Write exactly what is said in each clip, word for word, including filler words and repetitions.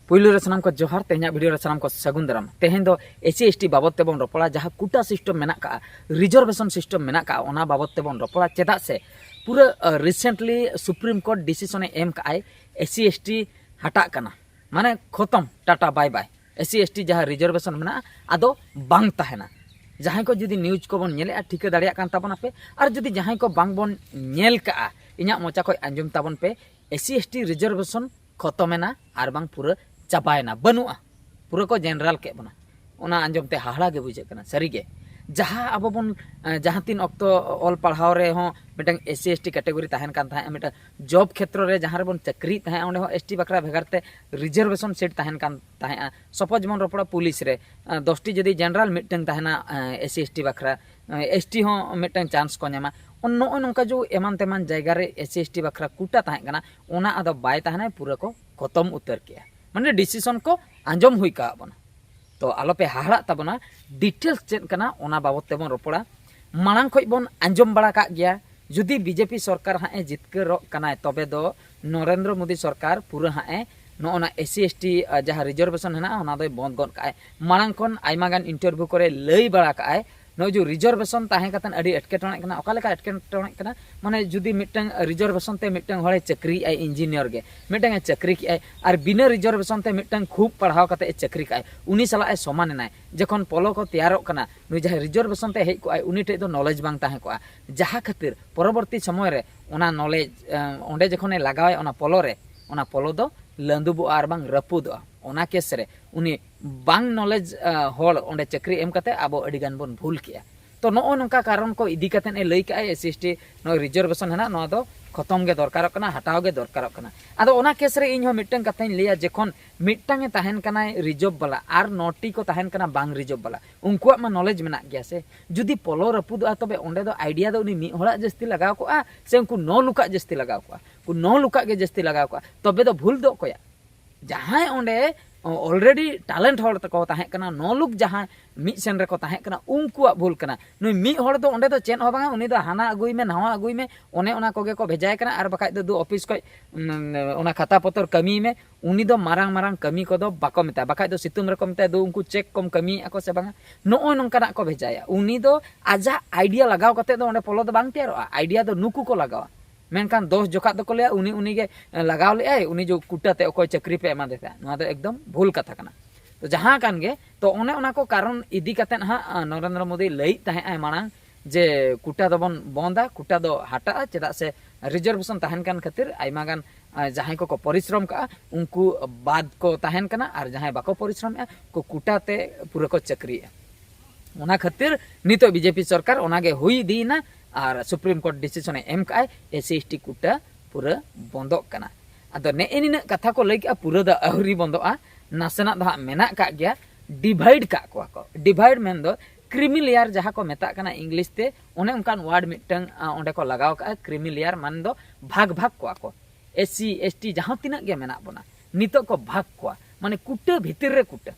ᱯᱩᱭᱞᱩ ᱨᱮ ᱥᱟᱱᱟᱢ ᱠᱚ ᱡᱚᱦᱟᱨ, ᱛᱮᱦᱮᱧᱟᱜ ᱵᱷᱤᱰᱤᱭᱳ ᱨᱮ ᱥᱟᱱᱟᱢ ᱠᱚ ᱥᱟᱹᱜᱩᱱ ᱫᱟᱨᱟᱢ᱾ ᱛᱮᱦᱮᱧ ᱫᱚ ᱮᱥ ᱥᱤ ᱮᱥ ᱴᱤ ᱵᱟᱵᱚᱛ ᱛᱮᱵᱚᱱ ᱨᱚᱯᱚᱲᱟ, ᱡᱟᱦᱟᱸ ᱠᱩᱴᱟ ᱥᱤᱥᱴᱮᱢ ᱢᱮᱱᱟᱜ ᱠᱟᱜᱼᱟ, ᱨᱤᱡᱟᱨᱵᱷᱮᱥᱚᱱ ᱥᱤᱥᱴᱮᱢ ᱢᱮᱱᱟᱜ ᱠᱟᱜᱼᱟ, ᱚᱱᱟ ᱵᱟᱵᱚᱛ ᱛᱮᱵᱚᱱ ᱨᱚᱯᱚᱲᱟ᱾ ᱪᱮᱫᱟᱜ ᱥᱮ ᱯᱩᱨᱟᱹ ᱨᱤᱥᱮᱱᱴᱞᱤ ᱥᱩᱯᱨᱤᱢ ᱠᱳᱨᱴ ᱰᱤᱥᱤᱥᱚᱱᱮ ᱮᱢ ᱠᱟᱜᱼᱟᱭ, ᱮᱥ ᱥᱤ ᱮᱥ ᱴᱤ ᱦᱟᱴᱟᱜ ᱠᱟᱱᱟ, ᱢᱟᱱᱮ ᱠᱷᱚᱛᱚᱢ, ᱴᱟᱴᱟ ᱵᱟᱭ ᱵᱟᱭ᱾ ᱮᱥ ᱥᱤ ᱮᱥ ᱴᱤ ᱡᱟᱦᱟᱸ ᱨᱤᱡᱟᱨᱵᱷᱮᱥᱚᱱ ᱢᱮᱱᱟᱜᱼᱟ, ᱟᱫᱚ ᱵᱟᱝ ᱛᱟᱦᱮᱱᱟ᱾ ᱡᱟᱦᱟᱸᱭ ᱠᱚ ᱡᱩᱫᱤ ᱱᱤᱭᱩᱡᱽ ᱠᱚᱵᱚᱱ ᱧᱮᱞᱮᱫᱼᱟ, ᱴᱷᱤᱠᱟᱹ ᱫᱟᱲᱮᱭᱟᱜ ᱠᱟᱱ ᱛᱟᱵᱚᱱᱟᱯᱮ, ᱟᱨ ᱡᱩᱫᱤ ᱡᱟᱦᱟᱸᱭ ᱠᱚ ᱵᱟᱝ ᱵᱚᱱ ᱧᱮᱞ ᱠᱟᱜᱼᱟ, ᱤᱧᱟᱹᱜ ᱢᱚᱪᱟ ᱠᱷᱚᱱ ᱟᱸᱡᱚᱢ ᱛᱟᱵᱚᱱ ᱯᱮ, S C S T reservation ᱠᱷᱚᱛᱚᱢᱮᱱᱟ ᱟᱨ ᱵᱟᱝ ᱯᱩᱨᱟᱹ ᱪᱟᱵᱟᱭᱮᱱᱟ, ᱵᱟᱹᱱᱩᱜᱼᱟ, ᱯᱩᱨᱟᱹ ᱠᱚ ᱡᱮᱱᱟᱨᱟᱞ ᱠᱮᱫ ᱵᱚᱱᱟ᱾ ᱚᱱᱟ ᱟᱸᱡᱚᱢ ᱛᱮ ᱦᱟᱦᱟᱲᱟ ᱜᱮ ᱵᱩᱡᱷᱟᱹᱜ ᱠᱟᱱᱟ ᱥᱟᱹᱨᱤᱜᱮ᱾ ᱡᱟᱦᱟᱸ ᱟᱵᱚ ᱵᱚᱱ, ᱮ, ᱡᱟᱦᱟᱸ ᱛᱤᱱ ᱚᱠᱛᱚ ᱚᱞ ᱯᱟᱲᱦᱟᱣ ᱨᱮᱦᱚᱸ ᱢᱤᱫᱴᱟᱝ S C S T category ᱛᱟᱦᱮᱱ ᱠᱟᱱ ᱛᱟᱦᱮᱸᱫ, ᱢᱤᱫᱴᱟᱝ ᱡᱚᱵ ᱠᱷᱮᱛᱨᱚ ᱨᱮ ᱡᱟᱦᱟᱸ ᱨᱮᱵᱚᱱ ᱪᱟᱹᱠᱨᱤᱭᱮᱫ ᱛᱟᱦᱮᱸᱫ, ᱚᱸᱰᱮ ᱦᱚᱸ ᱮᱥ ᱴᱤ ᱵᱟᱠᱷᱨᱟ ᱵᱷᱮᱜᱟᱨ ᱛᱮ ᱨᱤᱡᱟᱨᱵᱷᱮᱥᱚᱱ ᱥᱤᱴ ᱛᱟᱦᱮᱱ ᱠᱟᱱ ᱛᱟᱦᱮᱸᱫᱼᱟ᱾ ᱥᱟᱯᱳᱡᱽ ᱵᱚᱱ ᱨᱚᱯᱚᱲᱟ ᱯᱩᱞᱤᱥ ᱨᱮ, ᱮ, ᱫᱚᱥᱴᱤ ᱡᱩᱫᱤ ᱡᱮᱱᱟᱨᱟᱞ ᱢᱤᱫᱴᱟᱝ ᱛᱟᱦᱮᱱᱟ, ᱮ, ᱮᱥ ᱥᱤ ᱮᱥ ᱴᱤ ᱵᱟᱠᱷᱨᱟ, ᱮ, ᱮᱥ ᱴᱤ ᱦᱚᱸ ᱢᱤᱫᱴᱟᱝ ᱪᱟᱱᱥ ᱠᱚ ᱧᱟᱢᱟ᱾ ᱚᱱ-, ᱱᱚᱜᱼᱚᱭ ᱱᱚᱝᱠᱟ ᱡᱮ ᱮᱢᱟᱱ ᱛᱮᱢᱟᱱ ᱡᱟᱭᱜᱟ ᱨᱮ ᱮᱥ ᱥᱤ ᱮᱥ ᱴᱤ ᱵᱟᱠᱷᱨᱟ ᱠᱩᱴᱟ ᱛᱟᱦᱮᱸ ᱠᱟᱱᱟ, ᱚᱱᱟ ᱟᱫᱚ ᱵᱟᱭ ᱛᱟᱦᱮᱱᱟ, ᱯᱩᱨᱟᱹ ᱠᱚ ᱠᱷᱚᱛᱚᱢ ᱩᱛᱟᱹᱨ ᱠᱮᱜᱼᱟ, ᱢᱟᱱᱮ ᱰᱤᱥᱤᱥᱚᱱ ᱠᱚ ᱟᱸᱡᱚᱢ ᱦᱩᱭ ᱠᱟᱜ ᱵᱚᱱᱟ᱾ ᱛᱚ ᱟᱞᱚᱯᱮ ᱦᱟᱦᱟᱲᱟᱜ ᱛᱟᱵᱚᱱᱟ, ᱰᱤᱴᱮᱞᱥ ᱪᱮᱫ ᱠᱟᱱᱟ ᱚᱱᱟ ᱵᱟᱵᱚᱛ ᱛᱮᱵᱚᱱ ᱨᱚᱯᱚᱲᱟ᱾ ᱢᱟᱲᱟᱝ ᱠᱷᱚᱡ ᱵᱚᱱ ᱟᱸᱡᱚᱢ ᱵᱟᱲᱟ ᱠᱟᱜ ᱜᱮᱭᱟ, ᱡᱩᱫᱤ ᱵᱤᱡᱮᱯᱤ ᱥᱚᱨᱠᱟᱨ ᱦᱟᱸᱜ ᱮ ᱡᱤᱛᱠᱟᱹᱨᱚᱜ ᱠᱟᱱᱟᱭ, ᱛᱚᱵᱮ ᱫᱚ ᱱᱚᱨᱮᱱᱫᱨᱚ ᱢᱳᱫᱤ ᱥᱚᱨᱠᱟᱨ ᱯᱩᱨᱟᱹ ᱦᱟᱸᱜ ᱮ ᱱᱚᱜᱼᱚ ᱱᱟ ᱮᱥ ᱥᱤ ᱮᱥ ᱴᱤ, ᱟ, ᱡᱟᱦᱟᱸ ᱨᱤᱡᱟᱨᱵᱷᱮᱥᱚᱱ ᱦᱮᱱᱟᱜᱼᱟ, ᱚᱱᱟ ᱫᱚᱭ ᱵᱚᱱᱫ ᱜᱚᱫ ᱠᱟᱜᱼᱟᱭ᱾ ᱢᱟᱲᱟᱝ ᱠᱷᱚᱱ ᱟᱭᱢᱟ ᱜᱟᱱ ᱤᱱᱴᱟᱨᱵᱷᱤᱭᱩ ᱠᱚᱨᱮ ᱞᱟᱹᱭ ᱵᱟᱲᱟ ᱠᱟᱜᱼᱟᱭ, ᱱᱚᱜᱼᱚᱭ ᱡᱮ ᱨᱤᱡᱟᱨᱵᱷᱮᱥᱚᱱ ᱛᱟᱦᱮᱸ ᱠᱟᱛᱮ ᱟᱹᱰᱤ ᱮᱴᱠᱮᱴᱚᱬᱮᱜ ᱠᱟᱱᱟ᱾ ᱚᱠᱟ ᱞᱮᱠᱟ ᱮᱴᱠᱮᱴᱚᱬᱮᱜ ᱠᱟᱱᱟ? ᱢᱟᱱᱮ ᱡᱩᱫᱤ ᱢᱤᱫᱴᱟᱝ ᱨᱤᱡᱟᱨᱵᱷᱮᱥᱚᱱ ᱛᱮ ᱢᱤᱫᱴᱟᱝ ᱦᱚᱲᱮ ᱪᱟᱹᱠᱨᱤᱭᱮᱜᱼᱟᱭ, ᱤᱧᱡᱤᱱᱤᱭᱟᱨ ᱜᱮ, ᱢᱤᱫᱴᱟᱝ ᱮ ᱪᱟᱹᱠᱨᱤ ᱠᱮᱜᱼᱟᱭ, ᱟᱨ ᱵᱤᱱᱟᱹ ᱨᱤᱡᱟᱨᱵᱷᱮᱥᱚᱱ ᱛᱮ ᱢᱤᱫᱴᱟᱝ ᱠᱷᱩᱵ ᱯᱟᱲᱦᱟᱣ ᱠᱟᱛᱮ ᱮ ᱪᱟᱹᱠᱨᱤ ᱠᱟᱜᱼᱟᱭ, ᱩᱱᱤ ᱥᱟᱞᱟᱜ ᱮ ᱥᱚᱢᱟᱱ ᱮᱱᱟᱭ᱾ ᱡᱚᱠᱷᱚᱱ ᱯᱚᱞᱚ ᱠᱚ ᱛᱮᱭᱟᱨᱚᱜ ᱠᱟᱱᱟ, ᱱᱩᱭ ᱡᱟᱦᱟᱸᱭ ᱨᱤᱡᱟᱨᱵᱷᱮᱥᱚᱱ ᱛᱮ ᱦᱮᱡ ᱠᱚᱜᱼᱟᱭ, ᱩᱱᱤ ᱴᱷᱮᱡ ᱫᱚ ᱱᱚᱞᱮᱡᱽ ᱵᱟᱝ ᱛᱟᱦᱮᱸ ᱠᱚᱜᱼᱟ, ᱡᱟᱦᱟᱸ ᱠᱷᱟᱹᱛᱤᱨ ᱯᱚᱨᱚᱵᱚᱨᱛᱤ ᱥᱚᱢᱚᱭ ᱨᱮ ᱚᱱᱟ ᱱᱚᱞᱮᱡᱽ, ᱮᱸ, ᱚᱸᱰᱮ ᱡᱚᱠᱷᱚᱱᱮ ᱞᱟᱜᱟᱣᱟᱭ ᱚᱱᱟ ᱯᱚᱞᱚ ᱨᱮ, ᱚᱱᱟ ᱯᱚᱞᱚ ᱫᱚ ᱞᱟᱹᱸᱫᱩᱵᱚᱜᱼᱟ ᱟᱨ ᱵᱟᱝ ᱨᱟᱹᱯᱩᱫᱚᱜᱼᱟ᱾ ᱚᱱᱟ ᱠᱮᱥ ᱨᱮ ᱩᱱᱤ ᱵᱟᱝ ᱱᱚᱞᱮᱡᱽ, ᱮᱸ, ᱦᱚᱲ ᱚᱸᱰᱮ ᱪᱟᱹᱠᱨᱤ ᱮᱢ ᱠᱟᱛᱮ ᱟᱵᱚ ᱟᱹᱰᱤ ᱜᱟᱱ ᱵᱚᱱ ᱵᱷᱩᱞ ᱠᱮᱜᱼᱟ᱾ ᱛᱚ ᱱᱚᱜᱼᱚ ᱱᱚᱝᱠᱟ ᱠᱟᱨᱚᱱ ᱠᱚ ᱤᱫᱤ ᱠᱟᱛᱮ ᱮ ᱞᱟᱹᱭ ᱠᱟᱜᱼᱟᱭ, ᱮᱥ ᱥᱤ ᱮᱥ ᱴᱤ ᱱᱚᱜᱼᱚᱭ ᱨᱤᱡᱟᱨᱵᱷᱮᱥᱚᱱ ᱦᱮᱱᱟᱜ, ᱱᱚᱣᱟ ᱫᱚ ᱠᱷᱚᱛᱚᱢ ᱜᱮ ᱫᱚᱨᱠᱟᱨᱚᱜ ᱠᱟᱱᱟ, ᱦᱟᱴᱟᱣ ᱜᱮ ᱫᱚᱨᱠᱟᱨᱚᱜ ᱠᱟᱱᱟ᱾ ᱟᱫᱚ ᱚᱱᱟ ᱠᱮᱥ ᱨᱮ ᱤᱧ ᱦᱚᱸ ᱢᱤᱫᱴᱟᱝ ᱠᱟᱛᱷᱟᱧ ᱞᱟᱹᱭᱟ, ᱡᱚᱠᱷᱚᱱ ᱢᱤᱫᱴᱟᱝ ᱮ ᱛᱟᱦᱮᱱ ᱠᱟᱱᱟᱭ ᱨᱤᱡᱟᱨᱵᱷ ᱵᱟᱞᱟ ᱟᱨ ᱱᱚᱴᱤ ᱠᱚ ᱛᱟᱦᱮᱱ ᱠᱟᱱᱟ ᱵᱟᱝ ᱨᱤᱡᱟᱨᱵᱷ ᱵᱟᱞᱟ, ᱩᱱᱠᱩᱣᱟᱜ ᱢᱟ ᱱᱚᱞᱮᱡᱽ ᱢᱮᱱᱟᱜ ᱜᱮᱭᱟ ᱥᱮ᱾ ᱡᱩᱫᱤ ᱯᱚᱞᱚ ᱨᱟᱹᱯᱩᱫᱚᱜᱼᱟ, ᱛᱚᱵᱮ ᱚᱸᱰᱮ ᱫᱚ ᱟᱭᱰᱤᱭᱟ ᱫᱚ ᱩᱱᱤ ᱢᱤᱫ ᱦᱚᱲᱟᱜ ᱡᱟᱹᱥᱛᱤ ᱞᱟᱜᱟᱣ ᱠᱚᱜᱼᱟ ᱥᱮ ᱩᱱᱠᱩ ᱱᱚ ᱞᱩᱠᱟᱜ ᱡᱟᱹᱥᱛᱤ ᱞᱟᱜᱟᱣ ᱠᱚᱜᱼᱟ? ᱩᱱᱠᱩ ᱱᱚ ᱞᱩᱠᱟᱜ ᱜᱮ ᱡᱟᱹᱥᱛᱤ ᱞᱟᱜᱟᱣ ᱠᱚᱜᱼᱟ, ᱛᱚᱵᱮ ᱫᱚ ᱵᱷᱩᱞ ᱫᱚ ᱚᱠᱚᱭᱟᱜ? ᱡᱟᱦᱟᱸᱭ ᱚᱸᱰᱮ already talent ᱦᱚᱲ ᱛᱟᱠᱚ ᱛᱟᱦᱮᱸ ᱠᱟᱱᱟ, ᱱᱚᱞᱩᱠ ᱡᱟᱦᱟᱸᱭ ᱢᱤᱫ ᱥᱮᱱ ᱨᱮᱠᱚ ᱛᱟᱦᱮᱸ ᱠᱟᱱᱟ, ᱩᱱᱠᱩᱣᱟᱜ ᱵᱷᱩᱞ ᱠᱟᱱᱟ᱾ ᱱᱩᱭ ᱢᱤᱫ ᱦᱚᱲ ᱫᱚ ᱚᱸᱰᱮ ᱫᱚ ᱪᱮᱫ ᱦᱚᱸ ᱵᱟᱝᱟ, ᱩᱱᱤ ᱫᱚ ᱦᱟᱱᱟ ᱟᱹᱜᱩᱭ ᱢᱮ, ᱱᱟᱣᱟ ᱟᱹᱜᱩᱭ ᱢᱮ, ᱚᱱᱮ ᱚᱱᱟ ᱠᱚᱜᱮ ᱠᱚ ᱵᱷᱮᱡᱟᱭ ᱠᱟᱱᱟ᱾ ᱟᱨ ᱵᱟᱠᱷᱟᱡ ᱫᱚ ᱫᱩ ᱚᱯᱷᱤᱥ ᱠᱷᱚᱡ ᱚᱱᱟ ᱠᱷᱟᱛᱟ ᱯᱚᱛᱚᱨ ᱠᱟᱹᱢᱤᱭ ᱢᱮ᱾ ᱩᱱᱤ ᱫᱚ ᱢᱟᱨᱟᱝ ᱢᱟᱨᱟᱝ ᱠᱟᱹᱢᱤ ᱠᱚᱫᱚ ᱵᱟᱠᱚ ᱢᱮᱛᱟᱭᱟ᱾ ᱵᱟᱠᱷᱟᱡ ᱫᱚ ᱥᱤᱛᱩᱝ ᱨᱮᱠᱚ ᱢᱮᱛᱟᱭᱟ, ᱫᱩ ᱩᱱᱠᱩ ᱪᱮᱠ ᱠᱚᱢ ᱠᱟᱹᱢᱤᱭᱮᱫᱼᱟ ᱠᱚ ᱥᱮ ᱵᱟᱝᱟ? ᱱᱚᱜᱼᱚᱭ ᱱᱚᱝᱠᱟᱱᱟᱜ ᱠᱚ ᱵᱷᱮᱡᱟᱭᱟ᱾ ᱩᱱᱤ ᱫᱚ ᱟᱡᱟᱜ ᱟᱭᱰᱤᱭᱟ ᱞᱟᱜᱟᱣ ᱠᱟᱛᱮ ᱫᱚ ᱚᱸᱰᱮ ᱯᱚᱞᱚ ᱫᱚ ᱵᱟᱝ ᱛᱮᱭᱟᱨᱚᱜᱼᱟ᱾ ᱟᱭᱰᱤᱭᱟ ᱫᱚ ᱱᱩᱠᱩ ᱠᱚ ᱞᱟᱜᱟᱣᱟ᱾ ᱢᱮᱱᱠᱷᱟᱱ ᱫᱚᱥ ᱡᱚᱠᱷᱟᱜ ᱫᱚᱠᱚ ᱞᱟᱹᱭᱟ, ᱩᱱᱤ ᱩᱱᱤ ᱜᱮ ᱞᱟᱜᱟᱣ ᱞᱮᱫᱼᱟᱭ, ᱩᱱᱤ ᱡᱚ ᱠᱩᱴᱟᱹ ᱛᱮ ᱚᱠᱚᱭ ᱪᱟᱹᱠᱨᱤ ᱯᱮ ᱮᱢᱟᱫᱮ ᱛᱟᱦᱮᱸᱫ᱾ ᱱᱚᱣᱟ ᱫᱚ ᱮᱠᱫᱚᱢ ᱵᱷᱩᱞ ᱠᱟᱛᱷᱟ ᱠᱟᱱᱟ᱾ ᱛᱚ ᱡᱟᱦᱟᱸ ᱠᱟᱱ ᱜᱮ, ᱛᱚ ᱚᱱᱮ ᱚᱱᱟ ᱠᱚ ᱠᱟᱨᱚᱱ ᱤᱫᱤ ᱠᱟᱛᱮᱫ ᱦᱟᱸᱜ ᱱᱚᱨᱮᱱᱫᱨᱚ ᱢᱳᱫᱤ ᱞᱟᱹᱭᱮᱫ ᱛᱟᱦᱮᱸᱫ ᱟᱭ ᱢᱟᱲᱟᱝ ᱡᱮ ᱠᱩᱴᱟ ᱫᱚᱵᱚᱱ ᱵᱚᱱᱫᱟ, ᱠᱩᱴᱟ ᱫᱚ ᱦᱟᱴᱟᱜᱼᱟ, ᱪᱮᱫᱟᱜ ᱥᱮ ᱨᱤᱡᱟᱨᱵᱷᱮᱥᱚᱱ ᱛᱟᱦᱮᱱ ᱠᱟᱱ ᱠᱷᱟᱹᱛᱤᱨ ᱟᱭᱢᱟ ᱜᱟᱱ ᱡᱟᱦᱟᱸᱭ ᱠᱚᱠᱚ ᱯᱚᱨᱤᱥᱨᱚᱢ ᱠᱟᱜᱼᱟ ᱩᱱᱠᱩ ᱵᱟᱫ ᱠᱚ ᱛᱟᱦᱮᱱ ᱠᱟᱱᱟ, ᱟᱨ ᱡᱟᱦᱟᱸᱭ ᱵᱟᱠᱚ ᱯᱚᱨᱤᱥᱨᱚᱢᱮᱜᱼᱟ ᱩᱱᱠᱩ ᱠᱩᱴᱟ ᱛᱮ ᱯᱩᱨᱟᱹ ᱠᱚ ᱪᱟᱹᱠᱨᱤᱭᱮᱜᱼᱟ᱾ ᱚᱱᱟ ᱠᱷᱟᱹᱛᱤᱨ ᱱᱤᱛᱚᱜ ᱵᱤᱡᱮᱯᱤ ᱥᱚᱨᱠᱟᱨ ᱚᱱᱟᱜᱮ ᱦᱩᱭ ᱤᱫᱤᱭᱮᱱᱟ, ᱟᱨ ᱥᱩᱯᱨᱤᱢ ᱠᱳᱨᱴ ᱰᱤᱥᱤᱥᱚᱱᱮ ᱮᱢ ᱠᱟᱜᱼᱟᱭ, ᱮᱥ ᱥᱤ ᱮᱥ ᱴᱤ ᱠᱩᱴᱟ ᱯᱩᱨᱟᱹ ᱵᱚᱱᱫᱚᱜ ᱠᱟᱱᱟ᱾ ᱟᱫᱚ ᱱᱮᱜᱼᱮ ᱱᱤᱱᱟᱹᱜ ᱠᱟᱛᱷᱟ ᱠᱚ ᱞᱟᱹᱭ ᱠᱮᱜᱼᱟ, ᱯᱩᱨᱟᱹ ᱫᱚ ᱟᱹᱣᱨᱤ ᱵᱚᱱᱫᱚᱜᱼᱟ, ᱱᱟᱥᱮᱱᱟᱜ ᱫᱚ ᱦᱟᱸᱜ ᱢᱮᱱᱟᱜ ᱠᱟᱜ ᱜᱮᱭᱟ᱾ ᱰᱤᱵᱷᱟᱭᱤᱰ ᱠᱟᱜ ᱠᱚᱣᱟ ᱠᱚ᱾ ᱰᱤᱵᱷᱟᱭᱤᱰ ᱢᱮᱱᱫᱚ ᱠᱨᱤᱢᱤ ᱞᱮᱭᱟᱨ ᱡᱟᱦᱟᱸ ᱠᱚ ᱢᱮᱛᱟᱜ ᱠᱟᱱᱟ ᱤᱝᱞᱤᱥ ᱛᱮ, ᱚᱱᱮ ᱚᱱᱠᱟᱱ ᱣᱟᱨᱰ ᱢᱤᱫᱴᱟᱝ ᱚᱸᱰᱮ ᱠᱚ ᱞᱟᱜᱟᱣ ᱠᱟᱜᱼᱟ᱾ ᱠᱨᱤᱢᱤ ᱞᱮᱭᱟᱨ ᱢᱟᱱᱮ ᱫᱚ ᱵᱷᱟᱜᱽ ᱵᱷᱟᱜᱽ ᱠᱚᱣᱟ ᱠᱚ᱾ ᱮᱥ ᱥᱤ ᱮᱥ ᱴᱤ ᱡᱟᱦᱟᱸ ᱛᱤᱱᱟᱹᱜ ᱜᱮ ᱢᱮᱱᱟᱜ ᱵᱚᱱᱟ, ᱱᱤᱛᱚᱜ ᱠᱚ ᱵᱷᱟᱜᱽ ᱠᱚᱣᱟ, ᱢᱟᱱᱮ ᱠᱩᱴᱟᱹ ᱵᱷᱤᱛᱤᱨ ᱨᱮ ᱠᱩᱴᱟᱹ᱾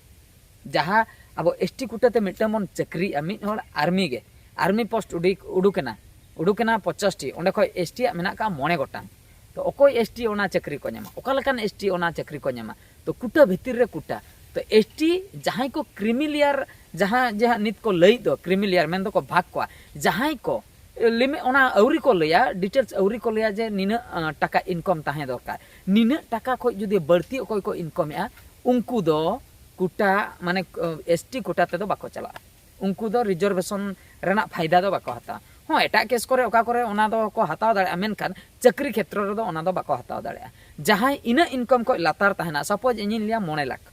ᱡᱟᱦᱟᱸ ᱟᱵᱚ ᱮᱥ ᱴᱤ ᱠᱩᱴᱟᱹ ᱛᱮ ᱢᱤᱫᱴᱟᱝ ᱵᱚᱱ ᱪᱟᱹᱠᱨᱤᱭᱮᱜᱼᱟ, ᱢᱤᱫ ᱦᱚᱲ ᱟᱨᱢᱤ ᱜᱮ, ᱟᱨᱢᱤ ᱯᱳᱥᱴ ᱩᱰᱩᱠ ᱩᱰᱩᱠᱮᱱᱟ, ᱩᱰᱩᱠᱮᱱᱟ ᱯᱚᱧᱪᱟᱥ ᱴᱤ, ᱚᱸᱰᱮ ᱠᱷᱚᱱ ᱮᱥ ᱴᱤ ᱟᱜ ᱢᱮᱱᱟᱜ ᱠᱟᱜᱼᱟ ᱢᱚᱬᱮ ᱜᱚᱴᱟᱝ᱾ ᱛᱚ ᱚᱠᱚᱭ ᱮᱥ ᱴᱤ ᱚᱱᱟ ᱪᱟᱹᱠᱨᱤ ᱠᱚ ᱧᱟᱢᱟ? ᱚᱠᱟ ᱞᱮᱠᱟᱱ ᱮᱥ ᱴᱤ ᱚᱱᱟ ᱪᱟᱹᱠᱨᱤ ᱠᱚ ᱧᱟᱢᱟ? ᱛᱚ ᱠᱩᱴᱟᱹ ᱵᱷᱤᱛᱤᱨ ᱨᱮ ᱠᱩᱴᱟᱹ᱾ ᱛᱚ ᱮᱥ ᱴᱤ ᱡᱟᱦᱟᱸᱭ ᱠᱚ ᱠᱨᱤᱢᱤ ᱞᱮᱭᱟᱨ, ᱡᱟᱦᱟᱸ ᱡᱟᱦᱟᱸ ᱱᱤᱛ ᱠᱚ ᱞᱟᱹᱭᱮᱫ ᱫᱚ ᱠᱨᱤᱢᱤ ᱞᱮᱭᱟᱨ ᱢᱮᱱ ᱫᱚᱠᱚ ᱵᱷᱟᱜᱽ ᱠᱚᱣᱟ, ᱡᱟᱦᱟᱸᱭ ᱠᱚ ᱞᱤᱢᱤ ᱚᱱᱟ ᱟᱹᱣᱨᱤ ᱠᱚ ᱞᱟᱹᱭᱟ, ᱰᱤᱴᱮᱞᱥ ᱟᱹᱣᱨᱤ ᱠᱚ ᱞᱟᱹᱭᱟ ᱡᱮ ᱱᱤᱱᱟᱹᱜ ᱴᱟᱠᱟ ᱤᱱᱠᱚᱢ ᱛᱟᱦᱮᱸ ᱫᱚᱨᱠᱟᱨ᱾ ᱱᱤᱱᱟᱹᱜ ᱴᱟᱠᱟ ᱠᱷᱚᱱ ᱡᱩᱫᱤ ᱵᱟᱹᱲᱛᱤ ᱚᱠᱚᱭ ᱠᱚ ᱤᱱᱠᱚᱢᱮᱜᱼᱟ, ᱩᱱᱠᱩ ᱫᱚ ᱠᱩᱴᱟ, ᱢᱟᱱᱮ ᱮᱥ ᱴᱤ ᱠᱩᱴᱟ ᱛᱮᱫᱚ ᱵᱟᱠᱚ ᱪᱟᱞᱟᱜᱼᱟ᱾ ᱩᱱᱠᱩ ᱫᱚ ᱨᱤᱡᱟᱨᱵᱷᱮᱥᱚᱱ ᱨᱮᱱᱟᱜ ᱯᱷᱟᱭᱫᱟ ᱫᱚ ᱵᱟᱠᱚ ᱦᱟᱛᱟᱣᱟ᱾ ᱦᱚᱸ, ᱮᱴᱟᱜ ᱠᱮᱥ ᱠᱚᱨᱮ ᱚᱠᱟ ᱠᱚᱨᱮ ᱚᱱᱟ ᱫᱚᱠᱚ ᱦᱟᱛᱟᱣ ᱫᱟᱲᱮᱭᱟᱜᱼᱟ, ᱢᱮᱱᱠᱷᱟᱱ ᱪᱟᱹᱠᱨᱤ ᱠᱷᱮᱛᱨᱚ ᱨᱮᱫᱚ ᱚᱱᱟ ᱫᱚ ᱵᱟᱠᱚ ᱦᱟᱛᱟᱣ ᱫᱟᱲᱮᱭᱟᱜᱼᱟ᱾ ᱡᱟᱦᱟᱸᱭ ᱤᱱᱟᱹᱜ ᱤᱱᱠᱚᱢ ᱠᱷᱚᱱ ᱞᱟᱛᱟᱨ ᱛᱟᱦᱮᱱᱟ, ᱥᱟᱯᱳᱡᱽ ᱤᱧᱤᱧ ᱞᱟᱹᱭᱟ ᱢᱚᱬᱮ ᱞᱟᱠᱷ,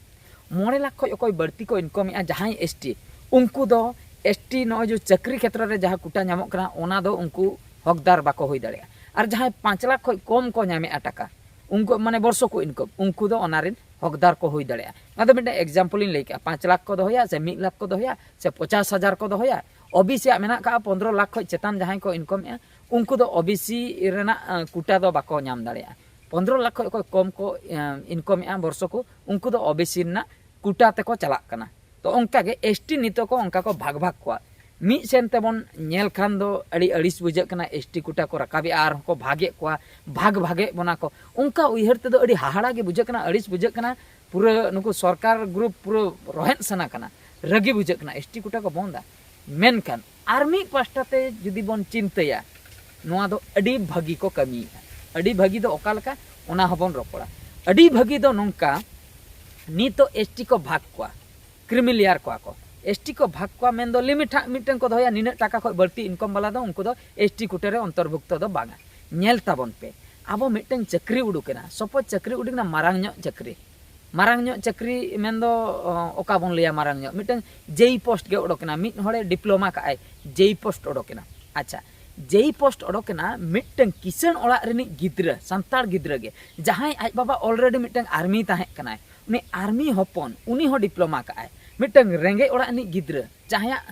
ᱢᱚᱬᱮ ᱞᱟᱠᱷ ᱠᱷᱚᱱ ᱚᱠᱚᱭ ᱵᱟᱹᱲᱛᱤ ᱠᱚ ᱤᱱᱠᱚᱢᱮᱜᱼᱟ, ᱡᱟᱦᱟᱸᱭ ᱮᱥ ᱴᱤ, ᱩᱱᱠᱩ ᱫᱚ ᱮᱥ ᱴᱤ ᱱᱚᱜᱼᱚᱭ ᱡᱮ ᱪᱟᱹᱠᱨᱤ ᱠᱷᱮᱛᱨᱚ ᱨᱮ ᱡᱟᱦᱟᱸ ᱠᱩᱴᱟ ᱧᱟᱢᱚᱜ ᱠᱟᱱᱟ, ᱚᱱᱟ ᱫᱚ ᱩᱱᱠᱩ ᱦᱚᱠᱫᱟᱨ ᱵᱟᱠᱚ ᱦᱩᱭ ᱫᱟᱲᱮᱭᱟᱜᱼᱟ᱾ ᱟᱨ ᱡᱟᱦᱟᱸᱭ ᱯᱟᱸᱪ ᱞᱟᱠᱷ ᱠᱷᱚᱱ ᱠᱚᱢ ᱠᱚ ᱧᱟᱢᱮᱜᱼᱟ ᱴᱟᱠᱟ, ᱩᱱᱠᱩ ᱢᱟᱱᱮ ᱵᱚᱨᱥᱚ ᱠᱚ ᱤᱱᱠᱚᱢ, ᱩᱱᱠᱩ ᱫᱚ ᱚᱱᱟ ᱨᱮᱱ ᱦᱚᱠᱫᱟᱨ ᱠᱚ ᱦᱩᱭ ᱫᱟᱲᱮᱭᱟᱜᱼᱟ᱾ ᱚᱱᱟ ᱫᱚ ᱢᱤᱫᱴᱮᱱ ᱮᱠᱡᱟᱢᱯᱚᱞ ᱤᱧ ᱞᱟᱹᱭ ᱠᱮᱜᱼᱟ, ᱯᱟᱸᱪ ᱞᱟᱠᱷ ᱠᱚ ᱫᱚᱦᱚᱭᱟ ᱥᱮ ᱢᱤᱫ ᱞᱟᱠᱷ ᱠᱚ ᱫᱚᱦᱚᱭᱟ ᱥᱮ ᱯᱚᱪᱟᱥ ᱦᱟᱡᱟᱨ ᱠᱚ ᱫᱚᱦᱚᱭᱟ, ᱳ ᱵᱤ ᱥᱤ ᱟᱜ ᱢᱮᱱᱟᱜ ᱠᱟᱜᱼᱟ ᱯᱚᱱᱫᱽᱨᱚ ᱞᱟᱠᱷ ᱠᱷᱚᱱ ᱪᱮᱛᱟᱱ ᱡᱟᱦᱟᱸᱭ ᱠᱚ ᱤᱱᱠᱚᱢᱮᱜᱼᱟ, ᱩᱱᱠᱩ ᱫᱚ ᱳ ᱵᱤ ᱥᱤ ᱨᱮᱱᱟᱜ ᱠᱩᱴᱟ ᱫᱚ ᱵᱟᱠᱚ ᱧᱟᱢ ᱫᱟᱲᱮᱭᱟᱜᱼᱟ᱾ ᱯᱚᱱᱫᱽᱨᱚ ᱞᱟᱠᱷ ᱠᱷᱚᱱ ᱚᱠᱚᱭ ᱠᱚᱢ ᱠᱚ ᱤᱱᱠᱚᱢᱮᱫᱼᱟ ᱵᱚᱨᱥᱚ ᱠᱚ, ᱩᱱᱠᱩ ᱫᱚ ᱳᱵᱤᱥᱤ ᱨᱮᱱᱟᱜ ᱠᱳᱴᱟ ᱛᱮᱠᱚ ᱪᱟᱞᱟᱜ ᱠᱟᱱᱟ᱾ ᱛᱚ ᱚᱱᱠᱟ ᱜᱮ ᱮᱥᱴᱤ ᱱᱤᱛᱚᱜ ᱠᱚ ᱚᱱᱠᱟ ᱠᱚ ᱵᱷᱟᱜᱽ ᱵᱷᱟᱜᱽ ᱠᱚᱣᱟ᱾ ᱢᱤᱫ ᱥᱮᱱ ᱛᱮᱵᱚᱱ ᱧᱮᱞ ᱠᱷᱟᱱ ᱫᱚ ᱟᱹᱰᱤ ᱟᱹᱲᱤᱥ ᱵᱩᱡᱷᱟᱹᱜ ᱠᱟᱱᱟ, ᱮᱥᱴᱤ ᱠᱳᱴᱟ ᱠᱚ ᱨᱟᱠᱟᱵᱮᱜᱼᱟ ᱟᱨᱦᱚᱸ ᱠᱚ ᱵᱷᱟᱜᱮᱫ ᱠᱚᱣᱟ, ᱵᱷᱟᱜᱽ ᱵᱷᱟᱜᱮᱫ ᱵᱚᱱᱟ ᱠᱚ᱾ ᱚᱱᱠᱟ ᱩᱭᱦᱟᱹᱨ ᱛᱮᱫᱚ ᱟᱹᱰᱤ ᱦᱟᱦᱟᱲᱟ ᱜᱮ ᱵᱩᱡᱷᱟᱹᱜ ᱠᱟᱱᱟ, ᱟᱹᱲᱤᱥ ᱵᱩᱡᱷᱟᱹᱜ ᱠᱟᱱᱟ᱾ ᱯᱩᱨᱟᱹ ᱱᱩᱠᱩ ᱥᱚᱨᱠᱟᱨ ᱜᱨᱩᱯ ᱯᱩᱨᱟᱹ ᱨᱚᱦᱮᱫ ᱥᱟᱱᱟ ᱠᱟᱱᱟ, ᱨᱟᱹᱜᱤ ᱵᱩᱡᱷᱟᱹᱜ ᱠᱟᱱᱟ, ᱮᱥᱴᱤ ᱠᱳᱴᱟ ᱠᱚ ᱵᱚᱱᱫᱟ᱾ ᱢᱮᱱᱠᱷᱟᱱ ᱟᱨ ᱢᱤᱫ ᱯᱟᱥᱴᱟ ᱛᱮ ᱡᱩᱫᱤ ᱵᱚᱱ ᱪᱤᱱᱛᱟᱹᱭᱟ, ᱱᱚᱣᱟ ᱫᱚ ᱟᱹᱰᱤ ᱵᱷᱟᱹᱜᱤ ᱠᱚ ᱠᱟᱹᱢᱤᱭᱮᱫᱼᱟ᱾ ᱟᱹᱰᱤ ᱵᱷᱟᱹᱜᱤ ᱫᱚ ᱚᱠᱟ ᱞᱮᱠᱟ, ᱚᱱᱟ ᱦᱚᱸᱵᱚᱱ ᱨᱚᱯᱚᱲᱟ᱾ ᱟᱹᱰᱤ ᱵᱷᱟᱹᱜᱤ ᱫᱚ ᱱᱚᱝᱠᱟ, ᱱᱤᱛᱚᱜ ᱮᱥᱴᱤ ᱠᱚ ᱵᱷᱟᱜᱽ ᱠᱚᱣᱟ, ᱠᱨᱤᱢᱤᱞᱮᱭᱟᱨ ᱠᱚᱣᱟ ᱠᱚ᱾ ᱮᱥᱴᱤ ᱠᱚ ᱵᱷᱟᱜᱽ ᱠᱚᱣᱟ ᱢᱮᱱᱫᱚ ᱞᱤᱢᱤᱴ ᱦᱟᱸᱜ ᱢᱤᱫᱴᱟᱝ ᱠᱚ ᱫᱚᱦᱚᱭᱟ, ᱱᱤᱱᱟᱹᱜ ᱴᱟᱠᱟ ᱠᱷᱚᱱ ᱵᱟᱹᱲᱛᱤ ᱤᱱᱠᱚᱢ ᱵᱟᱞᱟ ᱫᱚ ᱩᱱᱠᱩ ᱫᱚ ᱮᱥᱴᱤ ᱠᱳᱴᱟ ᱨᱮ ᱚᱱᱛᱚᱨᱵᱷᱩᱠᱛᱚ ᱫᱚ ᱵᱟᱝᱟ᱾ ᱧᱮᱞ ᱛᱟᱵᱚᱱ ᱯᱮ, ᱟᱵᱚ ᱢᱤᱫᱴᱟᱝ ᱪᱟᱹᱠᱨᱤ ᱩᱰᱩᱠᱮᱱᱟ, ᱥᱚᱯᱳᱡᱽ ᱪᱟᱹᱠᱨᱤ ᱩᱰᱩᱠᱮᱱᱟ, ᱢᱟᱨᱟᱝ ᱧᱚᱜ ᱪᱟᱹᱠᱨᱤ, ᱢᱟᱨᱟᱝ ᱧᱚᱜ ᱪᱟᱹᱠᱨᱤ ᱢᱮᱱᱫᱚ ᱚ, ᱚᱠᱟ ᱵᱚᱱ ᱞᱟᱹᱭᱟ ᱢᱟᱨᱟᱝ ᱧᱚᱜ, ᱢᱤᱫᱴᱟᱝ ᱡᱮᱭ ᱯᱳᱥᱴ ᱜᱮ ᱚᱰᱚᱠᱮᱱᱟ, ᱢᱤᱫ ᱦᱚᱲᱮ ᱰᱤᱯᱞᱳᱢᱟ ᱠᱟᱜᱼᱟᱭ, ᱡᱮᱭ ᱯᱳᱥᱴ ᱚᱰᱚᱠᱮᱱᱟ᱾ ᱟᱪᱪᱷᱟ, ᱡᱮᱭ ᱯᱳᱥᱴ ᱚᱰᱚᱠᱮᱱᱟ, ᱢᱤᱫᱴᱟᱝ ᱠᱤᱥᱟᱹᱬ ᱚᱲᱟᱜ ᱨᱤᱱᱤᱡ ᱜᱤᱫᱽᱨᱟᱹ, ᱥᱟᱱᱛᱟᱲ ᱜᱤᱫᱽᱨᱟᱹ ᱜᱮ, ᱡᱟᱦᱟᱸᱭ ᱟᱡ ᱵᱟᱵᱟ ᱚᱞᱨᱮᱰᱤ ᱢᱤᱫᱴᱟᱝ ᱟᱨᱢᱤ ᱛᱟᱦᱮᱸ ᱠᱟᱱᱟᱭ, ᱩᱱᱤ ᱟᱨᱢᱤ ᱦᱚᱯᱚᱱ, ᱩᱱᱤ ᱦᱚᱸ ᱰᱤᱯᱞᱳᱢᱟ ᱠᱟᱜᱼᱟᱭ᱾ ᱢᱤᱫᱴᱟᱝ ᱨᱮᱸᱜᱮᱡ ᱚᱲᱟᱜ ᱨᱤᱱᱤᱡ ᱜᱤᱫᱽᱨᱟᱹ, ᱡᱟᱦᱟᱸᱭᱟᱜ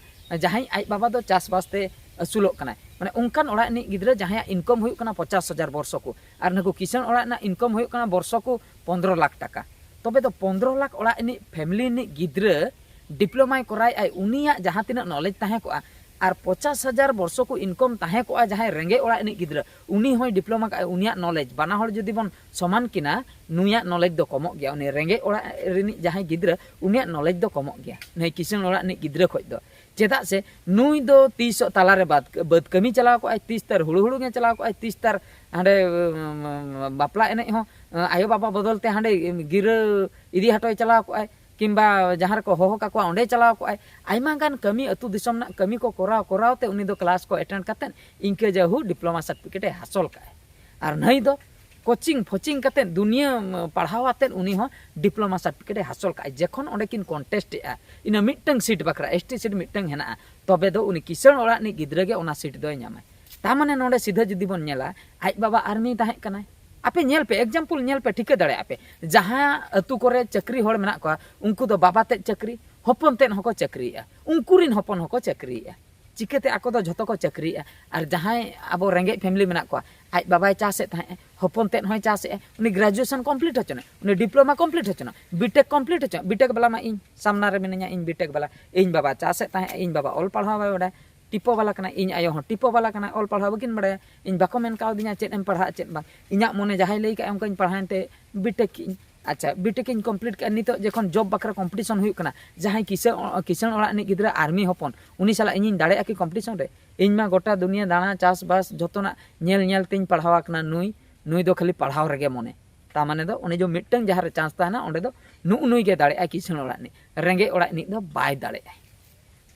ᱡᱟᱦᱟᱸᱭ ᱟᱡ ᱵᱟᱵᱟ ᱫᱚ ᱪᱟᱥᱵᱟᱥ ᱛᱮ ᱟᱹᱥᱩᱞᱚᱜ ᱠᱟᱱᱟᱭ, ᱢᱟᱱᱮ ᱚᱱᱠᱟᱱ ᱚᱲᱟᱜ ᱨᱤᱱᱤᱡ ᱜᱤᱫᱽᱨᱟᱹ ᱡᱟᱦᱟᱸᱭᱟᱜ ᱤᱱᱠᱚᱢ ᱦᱩᱭᱩᱜ ᱠᱟᱱᱟ ᱯᱚᱪᱟᱥ ᱦᱟᱡᱟᱨ ᱵᱚᱨᱥᱚ ᱠᱚ, ᱟᱨ ᱱᱩᱠᱩ ᱠᱤᱥᱟᱹᱬ ᱚᱲᱟᱜ ᱨᱮᱱᱟᱜ ᱤᱱᱠᱚᱢ ᱦᱩᱭᱩᱜ ᱠᱟᱱᱟ ᱵᱚᱨᱥᱚ ᱠᱚ ᱯᱚᱱᱫᱽᱨᱚ ᱞᱟᱠᱷ ᱴᱟᱠᱟ᱾ ᱛᱚᱵᱮ ᱫᱚ ᱯᱚᱱᱫᱽᱨᱚ ᱞᱟᱠᱷ ᱚᱲᱟᱜ ᱨᱤᱱᱤᱡ ᱯᱷᱮᱢᱤᱞᱤ ᱨᱤᱱᱤᱡ ᱜᱤᱫᱽᱨᱟᱹ ᱰᱤᱯᱞᱳᱢᱟᱭ ᱠᱚᱨᱟᱣᱮᱫᱼᱟᱭ, ᱩᱱᱤᱭᱟᱜ ᱡᱟᱦᱟᱸ ᱛᱤᱱᱟᱹᱜ ᱱᱚᱞᱮᱡᱽ ᱛᱟᱦᱮᱸ ᱠᱚᱜᱼᱟ, ᱟᱨ ᱯᱚᱪᱟᱥ ᱦᱟᱡᱟᱨ ᱵᱚᱨᱥᱚ ᱠᱚ ᱤᱱᱠᱚᱢ ᱛᱟᱦᱮᱸ ᱠᱚᱜᱼᱟ ᱡᱟᱦᱟᱸᱭ ᱨᱮᱸᱜᱮᱡ ᱚᱲᱟᱜ ᱨᱤᱱᱤᱡ ᱜᱤᱫᱽᱨᱟᱹ, ᱩᱱᱤ ᱦᱚᱸᱭ ᱰᱤᱯᱞᱳᱢᱟ ᱠᱟᱜᱼᱟᱭ, ᱩᱱᱤᱭᱟᱜ ᱱᱚᱞᱮᱡᱽ, ᱵᱟᱱᱟ ᱦᱚᱲ ᱡᱩᱫᱤ ᱵᱚᱱ ᱥᱚᱢᱟᱱ ᱠᱤᱱᱟ, ᱱᱩᱭᱟᱜ ᱱᱚᱞᱮᱡᱽ ᱫᱚ ᱠᱚᱢᱚᱜ ᱜᱮᱭᱟ᱾ ᱩᱱᱤ ᱨᱮᱸᱜᱮᱡ ᱚᱲᱟᱜ ᱨᱤᱱᱤᱡ ᱡᱟᱦᱟᱸᱭ ᱜᱤᱫᱽᱨᱟᱹ, ᱩᱱᱤᱭᱟᱜ ᱱᱚᱞᱮᱡᱽ ᱫᱚ ᱠᱚᱢᱚᱜ ᱜᱮᱭᱟ, ᱱᱩᱭ ᱠᱤᱥᱟᱹᱬ ᱚᱲᱟᱜ ᱨᱤᱱᱤᱡ ᱜᱤᱫᱽᱨᱟᱹ ᱠᱷᱚᱡ ᱫᱚ᱾ ᱪᱮᱫᱟᱜ ᱥᱮ ᱱᱩᱭ ᱫᱚ ᱛᱤᱥᱚᱜ ᱛᱟᱞᱟᱨᱮ ᱵᱟᱫ, ᱵᱟᱹᱫᱽ ᱠᱟᱹᱢᱤ ᱪᱟᱞᱟᱣ ᱠᱚᱜᱼᱟᱭ, ᱛᱤᱥ ᱛᱟᱨ ᱦᱩᱲᱩ ᱦᱩᱲᱩᱝ ᱮ ᱪᱟᱞᱟᱣ ᱠᱚᱜᱼᱟᱭ, ᱛᱤᱥ ᱛᱟᱨ ᱦᱟᱸᱰᱮ, ᱩᱢ, ᱵᱟᱯᱞᱟ ᱮᱱᱮᱡ ᱦᱚᱸ, ᱟᱭᱳ ᱵᱟᱵᱟ ᱵᱚᱫᱚᱞ ᱛᱮ ᱦᱟᱸᱰᱮ ᱜᱤᱨᱟᱹ ᱤᱫᱤ ᱦᱚᱴᱚᱭ ᱪᱟᱞᱟᱣ ᱠᱚᱜᱼᱟᱭ, ᱠᱤᱝᱵᱟ ᱡᱟᱦᱟᱸ ᱨᱮᱠᱚ ᱦᱚᱦᱚ ᱠᱟᱠᱚᱣᱟ ᱚᱸᱰᱮ ᱪᱟᱞᱟᱣ ᱠᱚᱜᱼᱟᱭ᱾ ᱟᱭᱢᱟ ᱜᱟᱱ ᱠᱟᱹᱢᱤ, ᱟᱹᱛᱩ ᱫᱤᱥᱚᱢ ᱨᱮᱱᱟᱜ ᱠᱟᱹᱢᱤ ᱠᱚ ᱠᱚᱨᱟᱣ ᱠᱚᱨᱟᱣ ᱛᱮ ᱩᱱᱤ ᱫᱚ ᱠᱞᱟᱥ ᱠᱚ ᱮᱴᱮᱱᱰ ᱠᱟᱛᱮᱫ ᱤᱱᱠᱟᱹ ᱡᱟᱹᱦᱩ ᱰᱤᱯᱞᱳᱢᱟ ᱥᱟᱨᱴᱤᱯᱷᱤᱠᱮᱴ ᱮ ᱦᱟᱥᱚᱞ ᱠᱟᱜᱼᱟᱭ᱾ ᱟᱨ ᱱᱟᱹᱭ ᱫᱚ ᱠᱳᱪᱤᱝ ᱯᱷᱳᱪᱤᱝ ᱠᱟᱛᱮᱫ ᱫᱩᱱᱤᱭᱟᱹ, ᱩᱢ, ᱯᱟᱲᱦᱟᱣ ᱟᱛᱮᱫ ᱩᱱᱤ ᱦᱚᱸ ᱰᱤᱯᱞᱳᱢᱟ ᱥᱟᱨᱴᱤᱯᱷᱤᱠᱮᱴ ᱮ ᱦᱟᱥᱚᱞ ᱠᱟᱜᱼᱟ᱾ ᱡᱚᱠᱷᱚᱱ ᱚᱸᱰᱮ ᱠᱤᱱ ᱠᱚᱱᱴᱮᱥᱴ ᱮᱜᱼᱟ, ᱤᱱᱟᱹ ᱢᱤᱫᱴᱟᱝ ᱥᱤᱴ ᱵᱟᱠᱷᱨᱟ, ᱮᱥᱴᱤ ᱥᱤᱴ ᱢᱤᱫᱴᱟᱝ ᱦᱮᱱᱟᱜᱼᱟ, ᱛᱚᱵᱮ ᱫᱚ ᱩᱱᱤ ᱠᱤᱥᱟᱹᱬ ᱚᱲᱟᱜ ᱨᱤᱱᱤᱡ ᱜᱤᱫᱽᱨᱟᱹ ᱜᱮ ᱚᱱᱟ ᱥᱤᱴ ᱫᱚᱭ ᱧᱟᱢᱟᱭ᱾ ᱛᱟ ᱢᱟᱱᱮ ᱱᱚᱰᱮ ᱥᱤᱫᱷᱟᱹ ᱡᱩᱫᱤ ᱵᱚᱱ ᱧᱮᱞᱟ, ᱟᱡ ᱵᱟᱵᱟ ᱟᱨᱢᱤ ᱛᱟᱦᱮᱸ ᱠᱟᱱᱟᱭ᱾ ᱟᱯᱮ ᱧᱮᱞ ᱯᱮ, ᱮᱠᱡᱟᱢᱯᱚᱞ ᱧᱮᱞ ᱯᱮ, ᱴᱷᱤᱠᱟᱹ ᱫᱟᱲᱮᱭᱟᱜᱼᱟ ᱯᱮ, ᱡᱟᱦᱟᱸ ᱟᱹᱛᱩ ᱠᱚᱨᱮ ᱪᱟᱹᱠᱨᱤ ᱦᱚᱲ ᱢᱮᱱᱟᱜ ᱠᱚᱣᱟ, ᱩᱱᱠᱩ ᱫᱚ ᱵᱟᱵᱟ ᱛᱮᱫ ᱪᱟᱹᱠᱨᱤ, ᱦᱚᱯᱚᱱ ᱛᱮᱫ ᱦᱚᱸᱠᱚ ᱪᱟᱹᱠᱨᱤᱭᱮᱜᱼᱟ, ᱩᱱᱠᱩ ᱨᱤᱱ ᱦᱚᱯᱚᱱ ᱦᱚᱸᱠᱚ ᱪᱟᱹᱠᱨᱤᱭᱮᱜᱼᱟ᱾ ᱪᱤᱠᱟᱹᱛᱮ ᱟᱠᱚ ᱫᱚ ᱡᱷᱚᱛᱚ ᱠᱚ ᱪᱟᱹᱠᱨᱤᱭᱮᱜᱼᱟ? ᱟᱨ ᱡᱟᱦᱟᱸᱭ ᱟᱵᱚ ᱨᱮᱸᱜᱮᱡ ᱯᱷᱮᱢᱤᱞᱤ ᱢᱮᱱᱟᱜ ᱠᱚᱣᱟ, ᱟᱡ ᱵᱟᱵᱟᱭ ᱪᱟᱥᱮᱫ ᱛᱟᱦᱮᱸᱫ, ᱦᱚᱯᱚᱱ ᱛᱮᱫ ᱦᱚᱸᱭ ᱪᱟᱥᱮᱫᱼᱟ, ᱩᱱᱤ ᱜᱨᱮᱡᱩᱭᱮᱥᱚᱱ ᱠᱚᱢᱯᱞᱤᱴ ᱦᱚᱪᱚᱱᱟ, ᱩᱱᱤ ᱰᱤᱯᱞᱳᱢᱟ ᱠᱚᱢᱯᱞᱤᱴ ᱦᱚᱪᱚᱱᱟ, ᱵᱤᱴᱮᱠ ᱠᱚᱢᱯᱞᱤᱴ ᱦᱚᱪᱚᱱᱟ, ᱵᱤᱴᱮᱠ ᱵᱟᱞᱟ ᱢᱟ ᱤᱧ ᱥᱟᱢᱱᱟ ᱨᱮ ᱢᱤᱱᱟᱹᱧᱟ, ᱤᱧ ᱵᱤᱴᱮᱠ ᱵᱟᱞᱟ, ᱤᱧ ᱵᱟᱵᱟ ᱪᱟᱥᱮᱫ ᱛᱟᱦᱮᱸᱫ, ᱤᱧ ᱵᱟᱵᱟ ᱚᱞ ᱯᱟᱲᱦᱟᱣ ᱵᱟᱭ ᱵᱟᱰᱟᱭᱟ, ᱴᱤᱯᱳ ᱵᱟᱞᱟ ᱠᱟᱱᱟᱭ, ᱤᱧ ᱟᱭᱳ ᱦᱚᱸ ᱴᱤᱯᱳ ᱵᱟᱞᱟ ᱠᱟᱱᱟᱭ, ᱚᱞ ᱯᱟᱲᱦᱟᱣ ᱵᱟᱹᱠᱤᱱ ᱵᱟᱲᱟᱭᱟ, ᱤᱧ ᱵᱟᱠᱚ ᱢᱮᱱ ᱠᱟᱣᱫᱤᱧᱟ ᱪᱮᱫ ᱮᱢ ᱯᱟᱲᱦᱟᱜᱼᱟ ᱪᱮᱫ ᱵᱟᱝ, ᱤᱧᱟᱹᱜ ᱢᱚᱱᱮ ᱡᱟᱦᱟᱸᱭ ᱞᱟᱹᱭ ᱠᱟᱜᱼᱟ ᱚᱱᱠᱟᱧ ᱯᱟᱲᱦᱟᱣᱮᱱ ᱛᱮ ᱵᱤᱴᱮᱠ ᱠᱮᱜᱼᱤᱧ᱾ ᱟᱪᱪᱷᱟ, ᱵᱤᱴᱮᱠ ᱤᱧ ᱠᱚᱢᱯᱞᱤᱴ ᱠᱮᱜᱼᱟ, ᱱᱤᱛᱚᱜ ᱡᱚᱠᱷᱚᱱ ᱡᱚᱵ ᱵᱟᱠᱷᱨᱟ ᱠᱚᱢᱯᱤᱴᱤᱥᱚᱱ ᱦᱩᱭᱩᱜ ᱠᱟᱱᱟ, ᱡᱟᱦᱟᱸᱭ ᱠᱤᱥᱟᱹ-, ᱠᱤᱥᱟᱹᱬ ᱚᱲᱟᱜ ᱨᱤᱱᱤᱡ ᱜᱤᱫᱽᱨᱟᱹ ᱟᱨᱢᱤ ᱦᱚᱯᱚᱱ, ᱩᱱᱤ ᱥᱟᱞᱟᱜ ᱤᱧᱤᱧ ᱫᱟᱲᱮᱭᱟᱜᱼᱟ ᱠᱤ ᱠᱚᱢᱯᱤᱴᱤᱥᱚᱱ ᱨᱮ? ᱤᱧ ᱢᱟ ᱜᱚᱴᱟ ᱫᱩᱱᱤᱭᱟᱹ ᱫᱟᱬᱟ, ᱪᱟᱥᱵᱟᱥ, ᱡᱷᱚᱛᱚᱱᱟᱜ ᱧᱮᱞ ᱧᱮᱞ ᱛᱤᱧ ᱯᱟᱲᱦᱟᱣ ᱟᱠᱟᱱᱟ, ᱱᱩᱭ, ᱱᱩᱭ ᱫᱚ ᱠᱷᱟᱹᱞᱤ ᱯᱟᱲᱦᱟᱣ ᱨᱮᱜᱮ ᱢᱚᱱᱮ᱾ ᱛᱟ ᱢᱟᱱᱮ ᱫᱚ ᱚᱱᱮ ᱡᱮ ᱢᱤᱫᱴᱟᱝ ᱡᱟᱦᱟᱸ ᱨᱮ ᱪᱟᱱᱥ ᱛᱟᱦᱮᱱᱟ, ᱚᱸᱰᱮ ᱫᱚ ᱱᱩᱜᱼᱩ ᱱᱩᱭ ᱜᱮ ᱫᱟᱲᱮᱭᱟᱜᱼᱟᱭ, ᱠᱤᱥᱟᱹᱬ ᱚᱲᱟᱜ ᱨᱤᱱᱤᱡ, ᱨᱮᱸᱜᱮᱡ ᱚᱲᱟᱜ ᱨᱤᱱᱤᱡ ᱫᱚ ᱵᱟᱭ ᱫᱟᱲᱮᱭᱟᱜᱼᱟᱭ᱾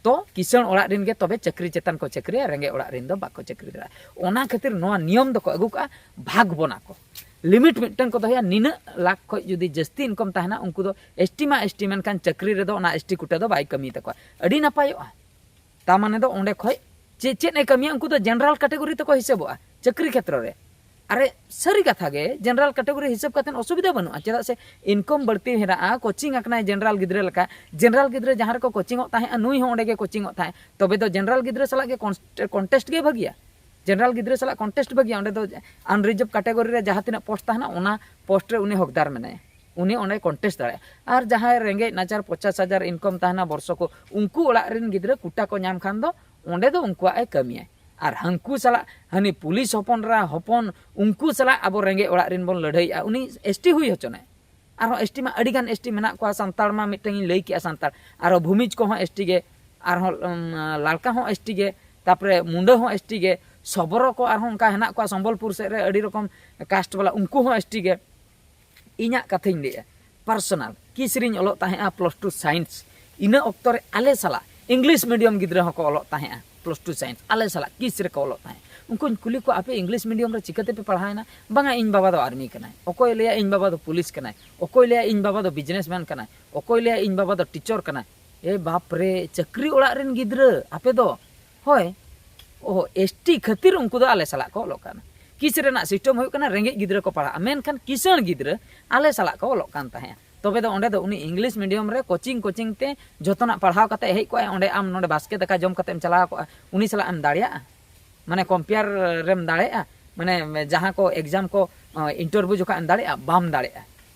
ᱛᱚ ᱠᱤᱥᱟᱹᱬ ᱚᱲᱟᱜ ᱨᱤᱱ ᱜᱮ ᱛᱚᱵᱮ ᱪᱟᱹᱠᱨᱤ ᱪᱮᱛᱟᱱ ᱠᱚ ᱪᱟᱹᱠᱨᱤᱭᱟ, ᱨᱮᱸᱜᱮᱡ ᱚᱲᱟᱜ ᱨᱤᱱ ᱫᱚ ᱵᱟᱠᱚ ᱪᱟᱹᱠᱨᱤ ᱫᱟᱲᱮᱭᱟᱜᱼᱟ᱾ ᱚᱱᱟ ᱠᱷᱟᱹᱛᱤᱨ ᱱᱚᱣᱟ ᱱᱤᱭᱚᱢ ᱫᱚᱠᱚ ᱟᱹᱜᱩ ᱠᱟᱜᱼᱟ ᱵᱷᱟᱜᱽ ᱵᱚᱱᱟ ᱠᱚ, ᱞᱤᱢᱤᱴ ᱢᱤᱫᱴᱟᱝ ᱠᱚ ᱫᱚᱦᱚᱭᱟ, ᱱᱤᱱᱟᱹᱜ ᱞᱟᱠᱷ ᱠᱷᱚᱡ ᱡᱩᱫᱤ ᱡᱟᱹᱥᱛᱤ ᱤᱱᱠᱟᱢ ᱛᱟᱦᱮᱱᱟ, ᱩᱱᱠᱩ ᱫᱚ ᱮᱥᱴᱤ ᱢᱟ ᱮᱥᱴᱤ, ᱢᱮᱱᱠᱷᱟᱱ ᱪᱟᱹᱠᱨᱤ ᱨᱮᱫᱚ ᱚᱱᱟ ᱮᱥᱴᱤ ᱠᱳᱴᱟ ᱫᱚ ᱵᱟᱭ ᱠᱟᱹᱢᱤ ᱛᱟᱠᱚᱣᱟ᱾ ᱟᱹᱰᱤ ᱱᱟᱯᱟᱭᱚᱜᱼᱟ᱾ ᱛᱟ ᱢᱟᱱᱮ ᱫᱚ ᱚᱸᱰᱮ ᱠᱷᱚᱡ ᱪᱮᱫ, ᱪᱮᱫ ᱮ ᱠᱟᱹᱢᱤᱭᱟ, ᱩᱱᱠᱩ ᱫᱚ ᱡᱮᱱᱟᱨᱟᱞ ᱠᱮᱴᱟᱜᱚᱨᱤ ᱛᱮᱠᱚ ᱦᱤᱥᱟᱹᱵᱚᱜᱼᱟ ᱪᱟᱹᱠᱨᱤ ᱠᱷᱮᱛᱨᱚ ᱨᱮ᱾ ᱟᱨᱮ, ᱥᱟᱹᱨᱤ ᱠᱟᱛᱷᱟ ᱜᱮ, ᱡᱮᱱᱟᱨᱟᱞ ᱠᱮᱴᱟᱜᱚᱨᱤ ᱦᱤᱥᱟᱹᱵ ᱠᱟᱛᱮ ᱚᱥᱩᱵᱤᱫᱷᱟ ᱵᱟᱹᱱᱩᱜᱼᱟ, ᱪᱮᱫᱟᱜ ᱥᱮ ᱤᱱᱠᱟᱢ ᱵᱟᱹᱲᱛᱤ ᱦᱮᱱᱟᱜᱼᱟ, ᱠᱳᱪᱤᱝ ᱟᱠᱟᱱᱟᱭ ᱡᱮᱱᱟᱨᱟᱞ ᱜᱤᱫᱽᱨᱟᱹ ᱞᱮᱠᱟ᱾ ᱡᱮᱱᱟᱨᱟᱞ ᱜᱤᱫᱽᱨᱟᱹ ᱡᱟᱦᱟᱸ ᱨᱮᱠᱚ ᱠᱳᱪᱤᱝᱚᱜ ᱛᱟᱦᱮᱸᱜᱼᱟ, ᱱᱩᱭ ᱦᱚᱸ ᱚᱸᱰᱮ ᱜᱮ ᱠᱳᱪᱤᱝᱚᱜ ᱛᱟᱦᱮᱸᱜ᱾ ᱛᱚᱵᱮ ᱫᱚ ᱡᱮᱱᱟᱨᱟᱞ ᱜᱤᱫᱽᱨᱟᱹ ᱥᱟᱞᱟᱜ ᱜᱮ ᱠᱚᱱᱥᱴᱮ-, ᱠᱚᱱᱴᱮᱥᱴ ᱜᱮ ᱵᱷᱟᱹᱜᱤᱭᱟ᱾ ᱡᱮᱱᱟᱨᱟᱞ ᱜᱤᱫᱽᱨᱟᱹ ᱥᱟᱞᱟᱜ ᱠᱚᱱᱴᱮᱥᱴ ᱵᱷᱟᱹᱜᱤᱭᱟ, ᱚᱸᱰᱮ ᱫᱚ ᱟᱱᱨᱤᱡᱟᱨᱵᱷ ᱠᱮᱴᱟᱜᱚᱨᱤ ᱨᱮ ᱡᱟᱦᱟᱸ ᱛᱤᱱᱟᱹᱜ ᱯᱳᱥᱴ ᱛᱟᱦᱮᱱᱟ, ᱚᱱᱟ ᱯᱳᱥᱴ ᱨᱮ ᱩᱱᱤ ᱦᱚᱠᱫᱟᱨ ᱢᱮᱱᱟᱭᱟ, ᱩᱱᱤ ᱚᱸᱰᱮ ᱠᱚᱱᱴᱮᱥᱴ ᱫᱟᱲᱮᱭᱟᱜᱼᱟ᱾ ᱟᱨ ᱡᱟᱦᱟᱸᱭ ᱨᱮᱸᱜᱮᱡ ᱱᱟᱪᱟᱨ ᱯᱚᱪᱟᱥ ᱦᱟᱡᱟᱨ ᱤᱱᱠᱟᱢ ᱛᱟᱦᱮᱱᱟ ᱵᱚᱨᱥᱚ ᱠᱚ, ᱩᱱᱠᱩ ᱚᱲᱟᱜ ᱨᱮᱱ ᱜᱤᱫᱽᱨᱟᱹ ᱠᱳᱴᱟ ᱠᱚ ᱧᱟᱢ ᱠᱷᱟᱱ ᱫᱚ ᱚᱸᱰᱮ ᱫᱚ ᱩᱱᱠᱩᱣᱟᱜ ᱮ ᱠᱟᱹᱢᱤᱭᱟᱭ᱾ ᱟᱨ ᱦᱟᱹᱱᱠᱩ ᱥᱟᱞᱟᱜ, ᱦᱟᱹᱱᱤ ᱯᱩᱞᱤᱥ ᱦᱚᱯᱚᱱ ᱨᱟ ᱦᱚᱯᱚᱱ, ᱩᱱᱠᱩ ᱥᱟᱞᱟᱜ ᱟᱵᱚ ᱨᱮᱸᱜᱮᱡ ᱚᱲᱟᱜ ᱨᱮᱱ ᱵᱚᱱ ᱞᱟᱹᱲᱦᱟᱹᱭᱮᱜᱼᱟ, ᱩᱱᱤ ᱮᱥᱴᱤ ᱦᱩᱭ ᱦᱚᱪᱚᱱᱟᱭ᱾ ᱟᱨᱦᱚᱸ ᱮᱥᱴᱤ ᱢᱟ ᱟᱹᱰᱤᱜᱟᱱ ᱮᱥᱴᱤ ᱢᱮᱱᱟᱜ ᱠᱚᱣᱟ, ᱥᱟᱱᱛᱟᱲ ᱢᱟ ᱢᱤᱫᱴᱟᱝ ᱤᱧ ᱞᱟᱹᱭ ᱠᱮᱜᱼᱟ ᱥᱟᱱᱛᱟᱲ, ᱟᱨᱦᱚᱸ ᱵᱷᱩᱢᱤᱡᱽ ᱠᱚᱦᱚᱸ ᱮᱥᱴᱤ ᱜᱮ, ᱟᱨᱦᱚᱸ, ᱩᱢ, ᱞᱟᱲᱠᱟ ᱦᱚᱸ ᱮᱥᱴᱤ ᱜᱮ, ᱛᱟᱨᱯᱚᱨᱮ ᱢᱩᱰᱟᱹ ᱦᱚᱸ ᱮᱥᱴᱤ ᱜᱮ, ᱥᱚᱵᱚᱨᱚ ᱠᱚ ᱟᱨᱦᱚᱸ ᱚᱱᱠᱟ ᱦᱮᱱᱟᱜ ᱠᱚᱣᱟ ᱥᱚᱢᱵᱚᱞᱯᱩᱨ ᱥᱮᱫ ᱨᱮ ᱟᱹᱰᱤ ᱨᱚᱠᱚᱢ ᱠᱟᱥᱴ ᱵᱟᱞᱟ, ᱩᱱᱠᱩ ᱦᱚᱸ ᱮᱥᱴᱤ ᱜᱮ᱾ ᱤᱧᱟᱹᱜ ᱠᱟᱛᱷᱟᱧ ᱞᱟᱹᱭᱮᱜᱼᱟ, ᱯᱟᱨᱥᱚᱱᱟᱞ, ᱠᱤᱥ ᱨᱤᱧ ᱚᱞᱚᱜ ᱛᱟᱦᱮᱸᱜᱼᱟ ᱯᱞᱟᱥ ᱴᱩ ᱥᱟᱭᱮᱱᱥ᱾ ᱤᱱᱟᱹ ᱚᱠᱛᱚ ᱨᱮ ᱟᱞᱮ ᱥᱟᱞᱟᱜ ᱤᱝᱞᱤᱥ ᱢᱤᱰᱤᱭᱟᱢ ᱜᱤᱫᱽᱨᱟᱹ ᱦᱚᱸᱠᱚ ᱚᱞᱚᱜ ᱛᱟᱦᱮᱸᱜᱼᱟ ᱯᱞᱟᱥ ᱴᱩ ᱥᱟᱭᱮᱱᱥ, ᱟᱞᱮ ᱥᱟᱞᱟᱜ ᱠᱤᱥ ᱨᱮᱠᱚ ᱚᱞᱚᱜ ᱛᱟᱦᱮᱸᱜᱼᱟ᱾ ᱩᱱᱠᱩᱧ ᱠᱩᱞᱤ ᱠᱚᱣᱟ, "ᱟᱯᱮ ᱤᱝᱞᱤᱥ ᱢᱤᱰᱤᱭᱟᱢ ᱨᱮ ᱪᱤᱠᱟᱹ ᱛᱮᱯᱮ ᱯᱟᱲᱦᱟᱣᱮᱱᱟ?" "ᱵᱟᱝᱟ, ᱤᱧ ᱵᱟᱵᱟ ᱫᱚ ᱟᱨᱢᱤ ᱠᱟᱱᱟᱭ, ᱚᱠᱚᱭ ᱞᱟᱹᱭᱟ ᱤᱧ ᱵᱟᱵᱟ ᱫᱚ ᱯᱩᱞᱤᱥ ᱠᱟᱱᱟᱭ, ᱚᱠᱚᱭ ᱞᱟᱹᱭᱟ ᱤᱧ ᱵᱟᱵᱟ ᱫᱚ ᱵᱤᱡᱽᱱᱮᱥᱢᱮᱱ ᱠᱟᱱᱟᱭ, ᱚᱠᱚᱭ ᱞᱟᱹᱭᱟ ᱤᱧ ᱵᱟᱵᱟ ᱫᱚ ᱴᱤᱪᱚᱨ ᱠᱟᱱᱟᱭ?" ᱮ ᱵᱟᱯ ᱨᱮ, ᱪᱟᱹᱠᱨᱤ ᱚᱲᱟᱜ ᱨᱮᱱ ᱜᱤᱫᱽᱨᱟᱹ ᱟᱯᱮ ᱫᱚ? ᱦᱳᱭ, ᱚ, ᱮᱥᱴᱤ ᱠᱷᱟᱹᱛᱤᱨ ᱩᱱᱠᱩ ᱫᱚ ᱟᱞᱮ ᱥᱟᱞᱟᱜ ᱠᱚ ᱚᱞᱚᱜ ᱠᱟᱱᱟ᱾ ᱠᱤᱥ ᱨᱮᱱᱟᱜ ᱥᱤᱥᱴᱮᱢ ᱦᱩᱭᱩᱜ ᱠᱟᱱᱟ, ᱨᱮᱸᱜᱮᱡ ᱜᱤᱫᱽᱨᱟᱹ ᱠᱚ ᱯᱟᱲᱦᱟᱜᱼᱟ, ᱢᱮᱱᱠᱷᱟᱱ ᱠᱤᱥᱟᱹᱬ ᱜᱤᱫᱽᱨᱟᱹ ᱟᱞᱮ ᱥᱟᱞᱟᱜ ᱠᱚ ᱚᱞᱚᱜ ᱠᱟᱱ ᱛᱟᱦᱮᱸᱜᱼᱟ᱾ ᱛᱚᱵᱮ ᱫᱚ ᱚᱸᱰᱮ ᱫᱚ ᱩᱱᱤ ᱤᱝᱞᱤᱥ ᱢᱤᱰᱤᱭᱟᱢ ᱨᱮ ᱠᱳᱪᱤᱝ ᱠᱳᱪᱤᱝ ᱛᱮ ᱡᱚᱛᱚᱱᱟᱜ ᱯᱟᱲᱦᱟᱣ ᱠᱟᱛᱮ ᱦᱮᱡ ᱠᱚᱜᱼᱟᱭ, ᱚᱸᱰᱮ ᱟᱢ ᱱᱚᱰᱮ ᱵᱟᱥᱠᱮ ᱫᱟᱠᱟ ᱡᱚᱢ ᱠᱟᱛᱮᱢ ᱪᱟᱞᱟᱣ ᱠᱚᱜᱼᱟ, ᱩᱱᱤ ᱥᱟᱞᱟᱜ ᱮᱢ ᱫᱟᱲᱮᱭᱟᱜᱼᱟ? ᱢᱟᱱᱮ ᱠᱚᱢᱯᱮᱭᱟᱨ ᱨᱮᱢ ᱫᱟᱲᱮᱭᱟᱜᱼᱟ? ᱢᱟᱱᱮ ᱡᱟᱦᱟᱸ ᱠᱚ ᱮᱠᱡᱟᱢ ᱠᱚ, ᱤᱱᱴᱟᱨᱵᱷᱤᱭᱩ ᱡᱚᱠᱷᱚᱱ ᱮᱢ ᱫᱟᱲᱮᱭᱟᱜᱼᱟ? ᱵᱟᱢ ᱫᱟᱲᱮᱭᱟᱜᱼᱟ᱾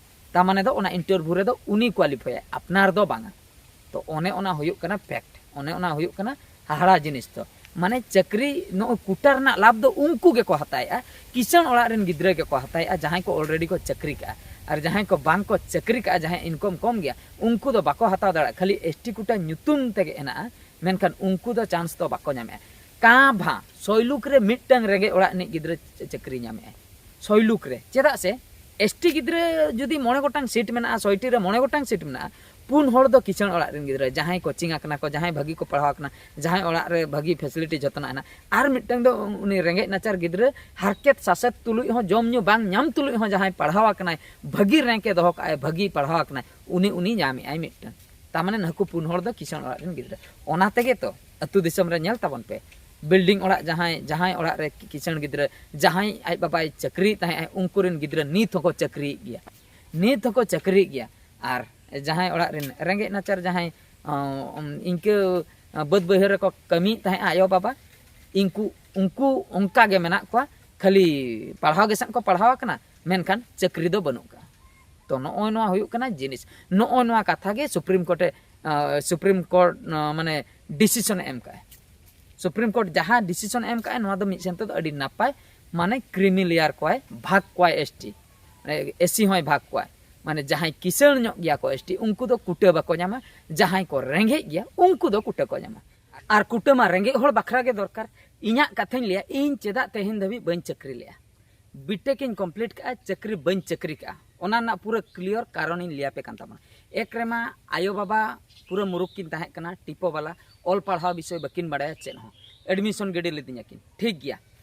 ᱛᱟ ᱢᱟᱱᱮ ᱫᱚ ᱚᱱᱟ ᱤᱱᱴᱟᱨᱵᱷᱤᱭᱩ ᱨᱮᱫᱚ ᱩᱱᱤ ᱠᱳᱣᱟᱞᱤᱯᱷᱟᱭᱟᱭ, ᱟᱯᱱᱟᱨ ᱫᱚ ᱵᱟᱝᱟ᱾ ᱛᱚ ᱚᱱᱮ ᱚᱱᱟ ᱦᱩᱭᱩᱜ ᱠᱟᱱᱟ ᱯᱷᱮᱠᱴ, ᱚᱱᱮ ᱚᱱᱟ ᱦᱩᱭᱩᱜ ᱠᱟᱱᱟ ᱦᱟᱦᱟᱲᱟ ᱡᱤᱱᱤᱥ ᱫᱚ᱾ ᱢᱟᱱᱮ ᱪᱟᱹᱠᱨᱤ, ᱱᱚᱜᱼᱚᱭ ᱠᱩᱴᱟ ᱨᱮᱱᱟᱜ ᱞᱟᱵᱷ ᱫᱚ ᱩᱱᱠᱩ ᱜᱮᱠᱚ ᱦᱟᱛᱟᱣᱮᱫᱼᱟ, ᱠᱤᱥᱟᱹᱬ ᱚᱲᱟᱜ ᱨᱮᱱ ᱜᱤᱫᱽᱨᱟᱹ ᱜᱮᱠᱚ ᱦᱟᱛᱟᱣᱮᱫᱼᱟ, ᱡᱟᱦᱟᱸᱭ ᱠᱚ ᱚᱞᱨᱮᱰᱤ ᱠᱚ ᱪᱟᱹᱠᱨᱤ ᱠᱟᱜᱼᱟ᱾ ᱟᱨ ᱡᱟᱦᱟᱸᱭ ᱠᱚ ᱵᱟᱝ ᱠᱚ ᱪᱟᱹᱠᱨᱤ ᱠᱟᱜᱼᱟ, ᱡᱟᱦᱟᱸᱭ ᱤᱱᱠᱚᱢ ᱠᱚᱢ ᱜᱮᱭᱟ, ᱩᱱᱠᱩ ᱫᱚ ᱵᱟᱠᱚ ᱦᱟᱛᱟᱣ ᱫᱟᱲᱮᱭᱟᱜᱼᱟ᱾ ᱠᱷᱟᱹᱞᱤ ᱮᱥ ᱴᱤ ᱠᱩᱴᱟ ᱧᱩᱛᱩᱢ ᱛᱮᱜᱮ ᱦᱮᱱᱟᱜᱼᱟ, ᱢᱮᱱᱠᱷᱟᱱ ᱩᱱᱠᱩ ᱫᱚ ᱪᱟᱱᱥ ᱫᱚ ᱵᱟᱠᱚ ᱧᱟᱢᱮᱫᱼᱟ᱾ ᱠᱟᱸ ᱵᱷᱟᱸ ᱥᱚᱭᱞᱩᱠ ᱨᱮ ᱢᱤᱫᱴᱟᱝ ᱨᱮᱸᱜᱮᱡ ᱚᱲᱟᱜ ᱨᱤᱱᱤᱡ ᱜᱤᱫᱽᱨᱟᱹ ᱪᱟᱹᱠᱨᱤ ᱧᱟᱢᱮᱫᱼᱟᱭ ᱥᱚᱭᱞᱩᱠ ᱨᱮ᱾ ᱪᱮᱫᱟᱜ ᱥᱮ ᱮᱥ ᱴᱤ ᱜᱤᱫᱽᱨᱟᱹ ᱡᱩᱫᱤ ᱢᱚᱬᱮ ᱜᱚᱴᱟᱝ ᱥᱤᱴ ᱢᱮᱱᱟᱜᱼᱟ, ᱥᱚᱭᱴᱤ ᱨᱮ ᱢᱚᱬᱮ ᱜᱚᱴᱟᱝ ᱥᱤᱴ ᱢᱮᱱᱟᱜᱼᱟ, ᱯᱩᱱ ᱦᱚᱲ ᱫᱚ ᱠᱤᱥᱟᱹᱬ ᱚᱲᱟᱜ ᱨᱮᱱ ᱜᱤᱫᱽᱨᱟᱹ, ᱡᱟᱦᱟᱸᱭ ᱠᱳᱪᱤᱝ ᱟᱠᱟᱱᱟ ᱠᱚ, ᱡᱟᱦᱟᱸᱭ ᱵᱷᱟᱹᱜᱤ ᱠᱚ ᱯᱟᱲᱦᱟᱣ ᱟᱠᱟᱱᱟ, ᱡᱟᱦᱟᱸᱭ ᱚᱲᱟᱜ ᱨᱮ ᱵᱷᱟᱹᱜᱤ ᱯᱷᱮᱥᱤᱞᱤᱴᱤ ᱡᱚᱛᱚᱱᱟᱜ ᱦᱮᱱᱟᱜ᱾ ᱟᱨ ᱢᱤᱫᱴᱟᱝ ᱫᱚ ᱩᱱᱤ ᱨᱮᱸᱜᱮᱡ ᱱᱟᱪᱟᱨ ᱜᱤᱫᱽᱨᱟᱹ, ᱦᱟᱨᱠᱮᱛ ᱥᱟᱥᱮᱛ ᱛᱩᱞᱩᱡ ᱦᱚᱸ, ᱡᱚᱢ ᱧᱩ ᱵᱟᱝ ᱧᱟᱢ ᱛᱩᱞᱩᱡ ᱦᱚᱸ ᱡᱟᱦᱟᱸᱭ ᱯᱟᱲᱦᱟᱣ ᱟᱠᱟᱱᱟᱭ, ᱵᱷᱟᱹᱜᱤ ᱨᱮᱝᱠ ᱮ ᱫᱚᱦᱚ ᱠᱟᱜᱼᱟᱭ, ᱵᱷᱟᱹᱜᱤ ᱯᱟᱲᱦᱟᱣ ᱟᱠᱟᱱᱟᱭ, ᱩᱱᱤ, ᱩᱱᱤ ᱧᱟᱢᱮᱜᱼᱟᱭ ᱢᱤᱫᱴᱟᱝ᱾ ᱛᱟᱨ ᱢᱟᱱᱮ ᱱᱩᱠᱩ ᱯᱩᱱ ᱦᱚᱲ ᱫᱚ ᱠᱤᱥᱟᱹᱬ ᱚᱲᱟᱜ ᱨᱮᱱ ᱜᱤᱫᱽᱨᱟᱹ᱾ ᱚᱱᱟ ᱛᱮᱜᱮ ᱛᱚ ᱟᱹᱛᱩ ᱫᱤᱥᱚᱢ ᱨᱮ ᱧᱮᱞ ᱛᱟᱵᱚᱱ ᱯᱮ, ᱵᱤᱞᱰᱤᱝ ᱚᱲᱟᱜ ᱡᱟᱦᱟᱸᱭ, ᱡᱟᱦᱟᱸᱭ ᱚᱲᱟᱜ ᱨᱮ ᱠᱤᱥᱟᱹᱬ ᱜᱤᱫᱽᱨᱟᱹ, ᱡᱟᱦᱟᱸᱭ ᱟᱡ ᱵᱟᱵᱟᱭ ᱪᱟᱹᱠᱨᱤᱭᱮᱫ ᱛᱟᱦᱮᱸᱫ, ᱩᱱᱠᱩ ᱨᱮᱱ ᱜᱤᱫᱽᱨᱟᱹ ᱱᱤᱛ ᱦᱚᱸᱠᱚ ᱪᱟᱹᱠᱨᱤᱭᱮᱫ ᱜᱮᱭᱟ, ᱱᱤᱛ ᱦᱚᱸᱠᱚ ᱪᱟᱹᱠᱨᱤᱭᱮᱫ ᱜᱮᱭᱟ᱾ ᱟᱨ ᱡᱟᱦᱟᱸᱭ ᱚᱲᱟᱜ ᱨᱮᱱ ᱨᱮᱸᱜᱮᱡ ᱱᱟᱪᱟᱨ, ᱡᱟᱦᱟᱸᱭ, ᱚᱸ, ᱤᱱᱠᱟᱹ, ᱵᱟᱹᱫᱽ ᱵᱟᱹᱭᱦᱟᱹᱲ ᱨᱮᱠᱚ ᱠᱟᱹᱢᱤᱭᱮᱫ ᱛᱟᱦᱮᱸᱫ ᱟᱭᱳ ᱵᱟᱵᱟ, ᱤᱱᱠᱩ, ᱩᱱᱠᱩ ᱚᱱᱠᱟ ᱜᱮ ᱢᱮᱱᱟᱜ ᱠᱚᱣᱟ, ᱠᱷᱟᱹᱞᱤ ᱯᱟᱲᱦᱟᱣ ᱜᱮ ᱥᱮᱫ ᱠᱚ ᱯᱟᱲᱦᱟᱣ ᱟᱠᱟᱱᱟ, ᱢᱮᱱᱠᱷᱟᱱ ᱪᱟᱹᱠᱨᱤ ᱫᱚ ᱵᱟᱹᱱᱩᱜ ᱠᱟᱜᱼᱟ᱾ ᱛᱚ ᱱᱚᱜᱼᱚᱭ ᱱᱚᱣᱟ ᱦᱩᱭᱩᱜ ᱠᱟᱱᱟ ᱡᱤᱱᱤᱥ, ᱱᱚᱜᱼᱚᱭ ᱱᱚᱣᱟ ᱠᱟᱛᱷᱟ ᱜᱮ ᱥᱩᱯᱨᱤᱢ ᱠᱳᱨᱴᱮ, ᱟᱸ, ᱥᱩᱯᱨᱤᱢ ᱠᱳᱨᱴ, ᱟᱸ, ᱢᱟᱱᱮ ᱰᱤᱥᱤᱥᱚᱱᱮ ᱮᱢ ᱠᱟᱜᱼᱟ᱾ ᱥᱩᱯᱨᱤᱢ ᱠᱳᱨᱴ ᱡᱟᱦᱟᱸ ᱰᱤᱥᱤᱥᱚᱱ ᱮᱢ ᱠᱟᱜᱼᱟ, ᱱᱚᱣᱟ ᱫᱚ ᱢᱤᱫ ᱥᱮᱱ ᱛᱮᱫᱚ ᱟᱹᱰᱤ ᱱᱟᱯᱟᱭ, ᱢᱟᱱᱮ ᱠᱨᱤᱢᱤ ᱞᱮᱭᱟᱨ ᱠᱚᱣᱟᱭ, ᱵᱷᱟᱜᱽ ᱠᱚᱣᱟᱭ ᱮᱥ ᱴᱤ, ᱮᱥ ᱥᱤ ᱦᱚᱸᱭ ᱵᱷᱟᱜᱽ ᱠᱚᱣᱟᱭ᱾ ᱢᱟᱱᱮ ᱡᱟᱦᱟᱸᱭ ᱠᱤᱥᱟᱹᱬ ᱧᱚᱜ ᱜᱮᱭᱟ ᱠᱚ ᱮᱥ ᱴᱤ, ᱩᱱᱠᱩ ᱫᱚ ᱠᱩᱴᱟᱹ ᱵᱟᱠᱚ ᱧᱟᱢᱟ, ᱡᱟᱦᱟᱸᱭ ᱠᱚ ᱨᱮᱸᱜᱮᱡ ᱜᱮᱭᱟ ᱩᱱᱠᱩ ᱫᱚ ᱠᱩᱴᱟᱹ ᱠᱚ ᱧᱟᱢᱟ᱾ ᱟᱨ ᱠᱩᱴᱟᱹ ᱢᱟ ᱨᱮᱸᱜᱮᱡ ᱦᱚᱲ ᱵᱟᱠᱷᱨᱟ ᱜᱮ ᱫᱚᱨᱠᱟᱨ᱾ ᱤᱧᱟᱹᱜ ᱠᱟᱛᱷᱟᱧ ᱞᱟᱹᱭᱟ, ᱤᱧ ᱪᱮᱫᱟᱜ ᱛᱮᱦᱮᱧ ᱫᱷᱟᱹᱵᱤᱡ ᱵᱟᱹᱧ ᱪᱟᱹᱠᱨᱤ ᱞᱮᱜᱼᱟ? ᱵᱤᱴᱮᱠ ᱤᱧ ᱠᱚᱢᱯᱞᱤᱴ ᱠᱟᱜᱼᱟ, ᱪᱟᱹᱠᱨᱤ ᱵᱟᱹᱧ ᱪᱟᱹᱠᱨᱤ ᱠᱟᱜᱼᱟ, ᱚᱱᱟ ᱨᱮᱱᱟᱜ ᱯᱩᱨᱟᱹ ᱠᱞᱤᱭᱟᱨ ᱠᱟᱨᱚᱱᱤᱧ ᱞᱟᱹᱭ ᱟᱯᱮ ᱠᱟᱱ ᱛᱟᱵᱚᱱᱟ᱾ ᱮᱠ ᱨᱮᱢᱟ ᱟᱭᱳ ᱵᱟᱵᱟ ᱯᱩᱨᱟᱹ ᱢᱩᱨᱩᱠ ᱠᱤᱱ ᱛᱟᱦᱮᱸ ᱠᱟᱱᱟ, ᱴᱤᱯᱳ ᱵᱟᱞᱟ, ᱚᱞ ᱯᱟᱲᱦᱟᱣ ᱵᱤᱥᱚᱭ ᱵᱟᱹᱠᱤᱱ ᱵᱟᱲᱟᱭᱟ ᱪᱮᱫ ᱦᱚᱸ᱾ ᱮᱰᱢᱤᱥᱚᱱ ᱜᱤᱰᱤ ᱞᱤᱫᱤᱧᱟ ᱠᱤᱱ, ᱴᱷᱤᱠ ᱜᱮᱭᱟ,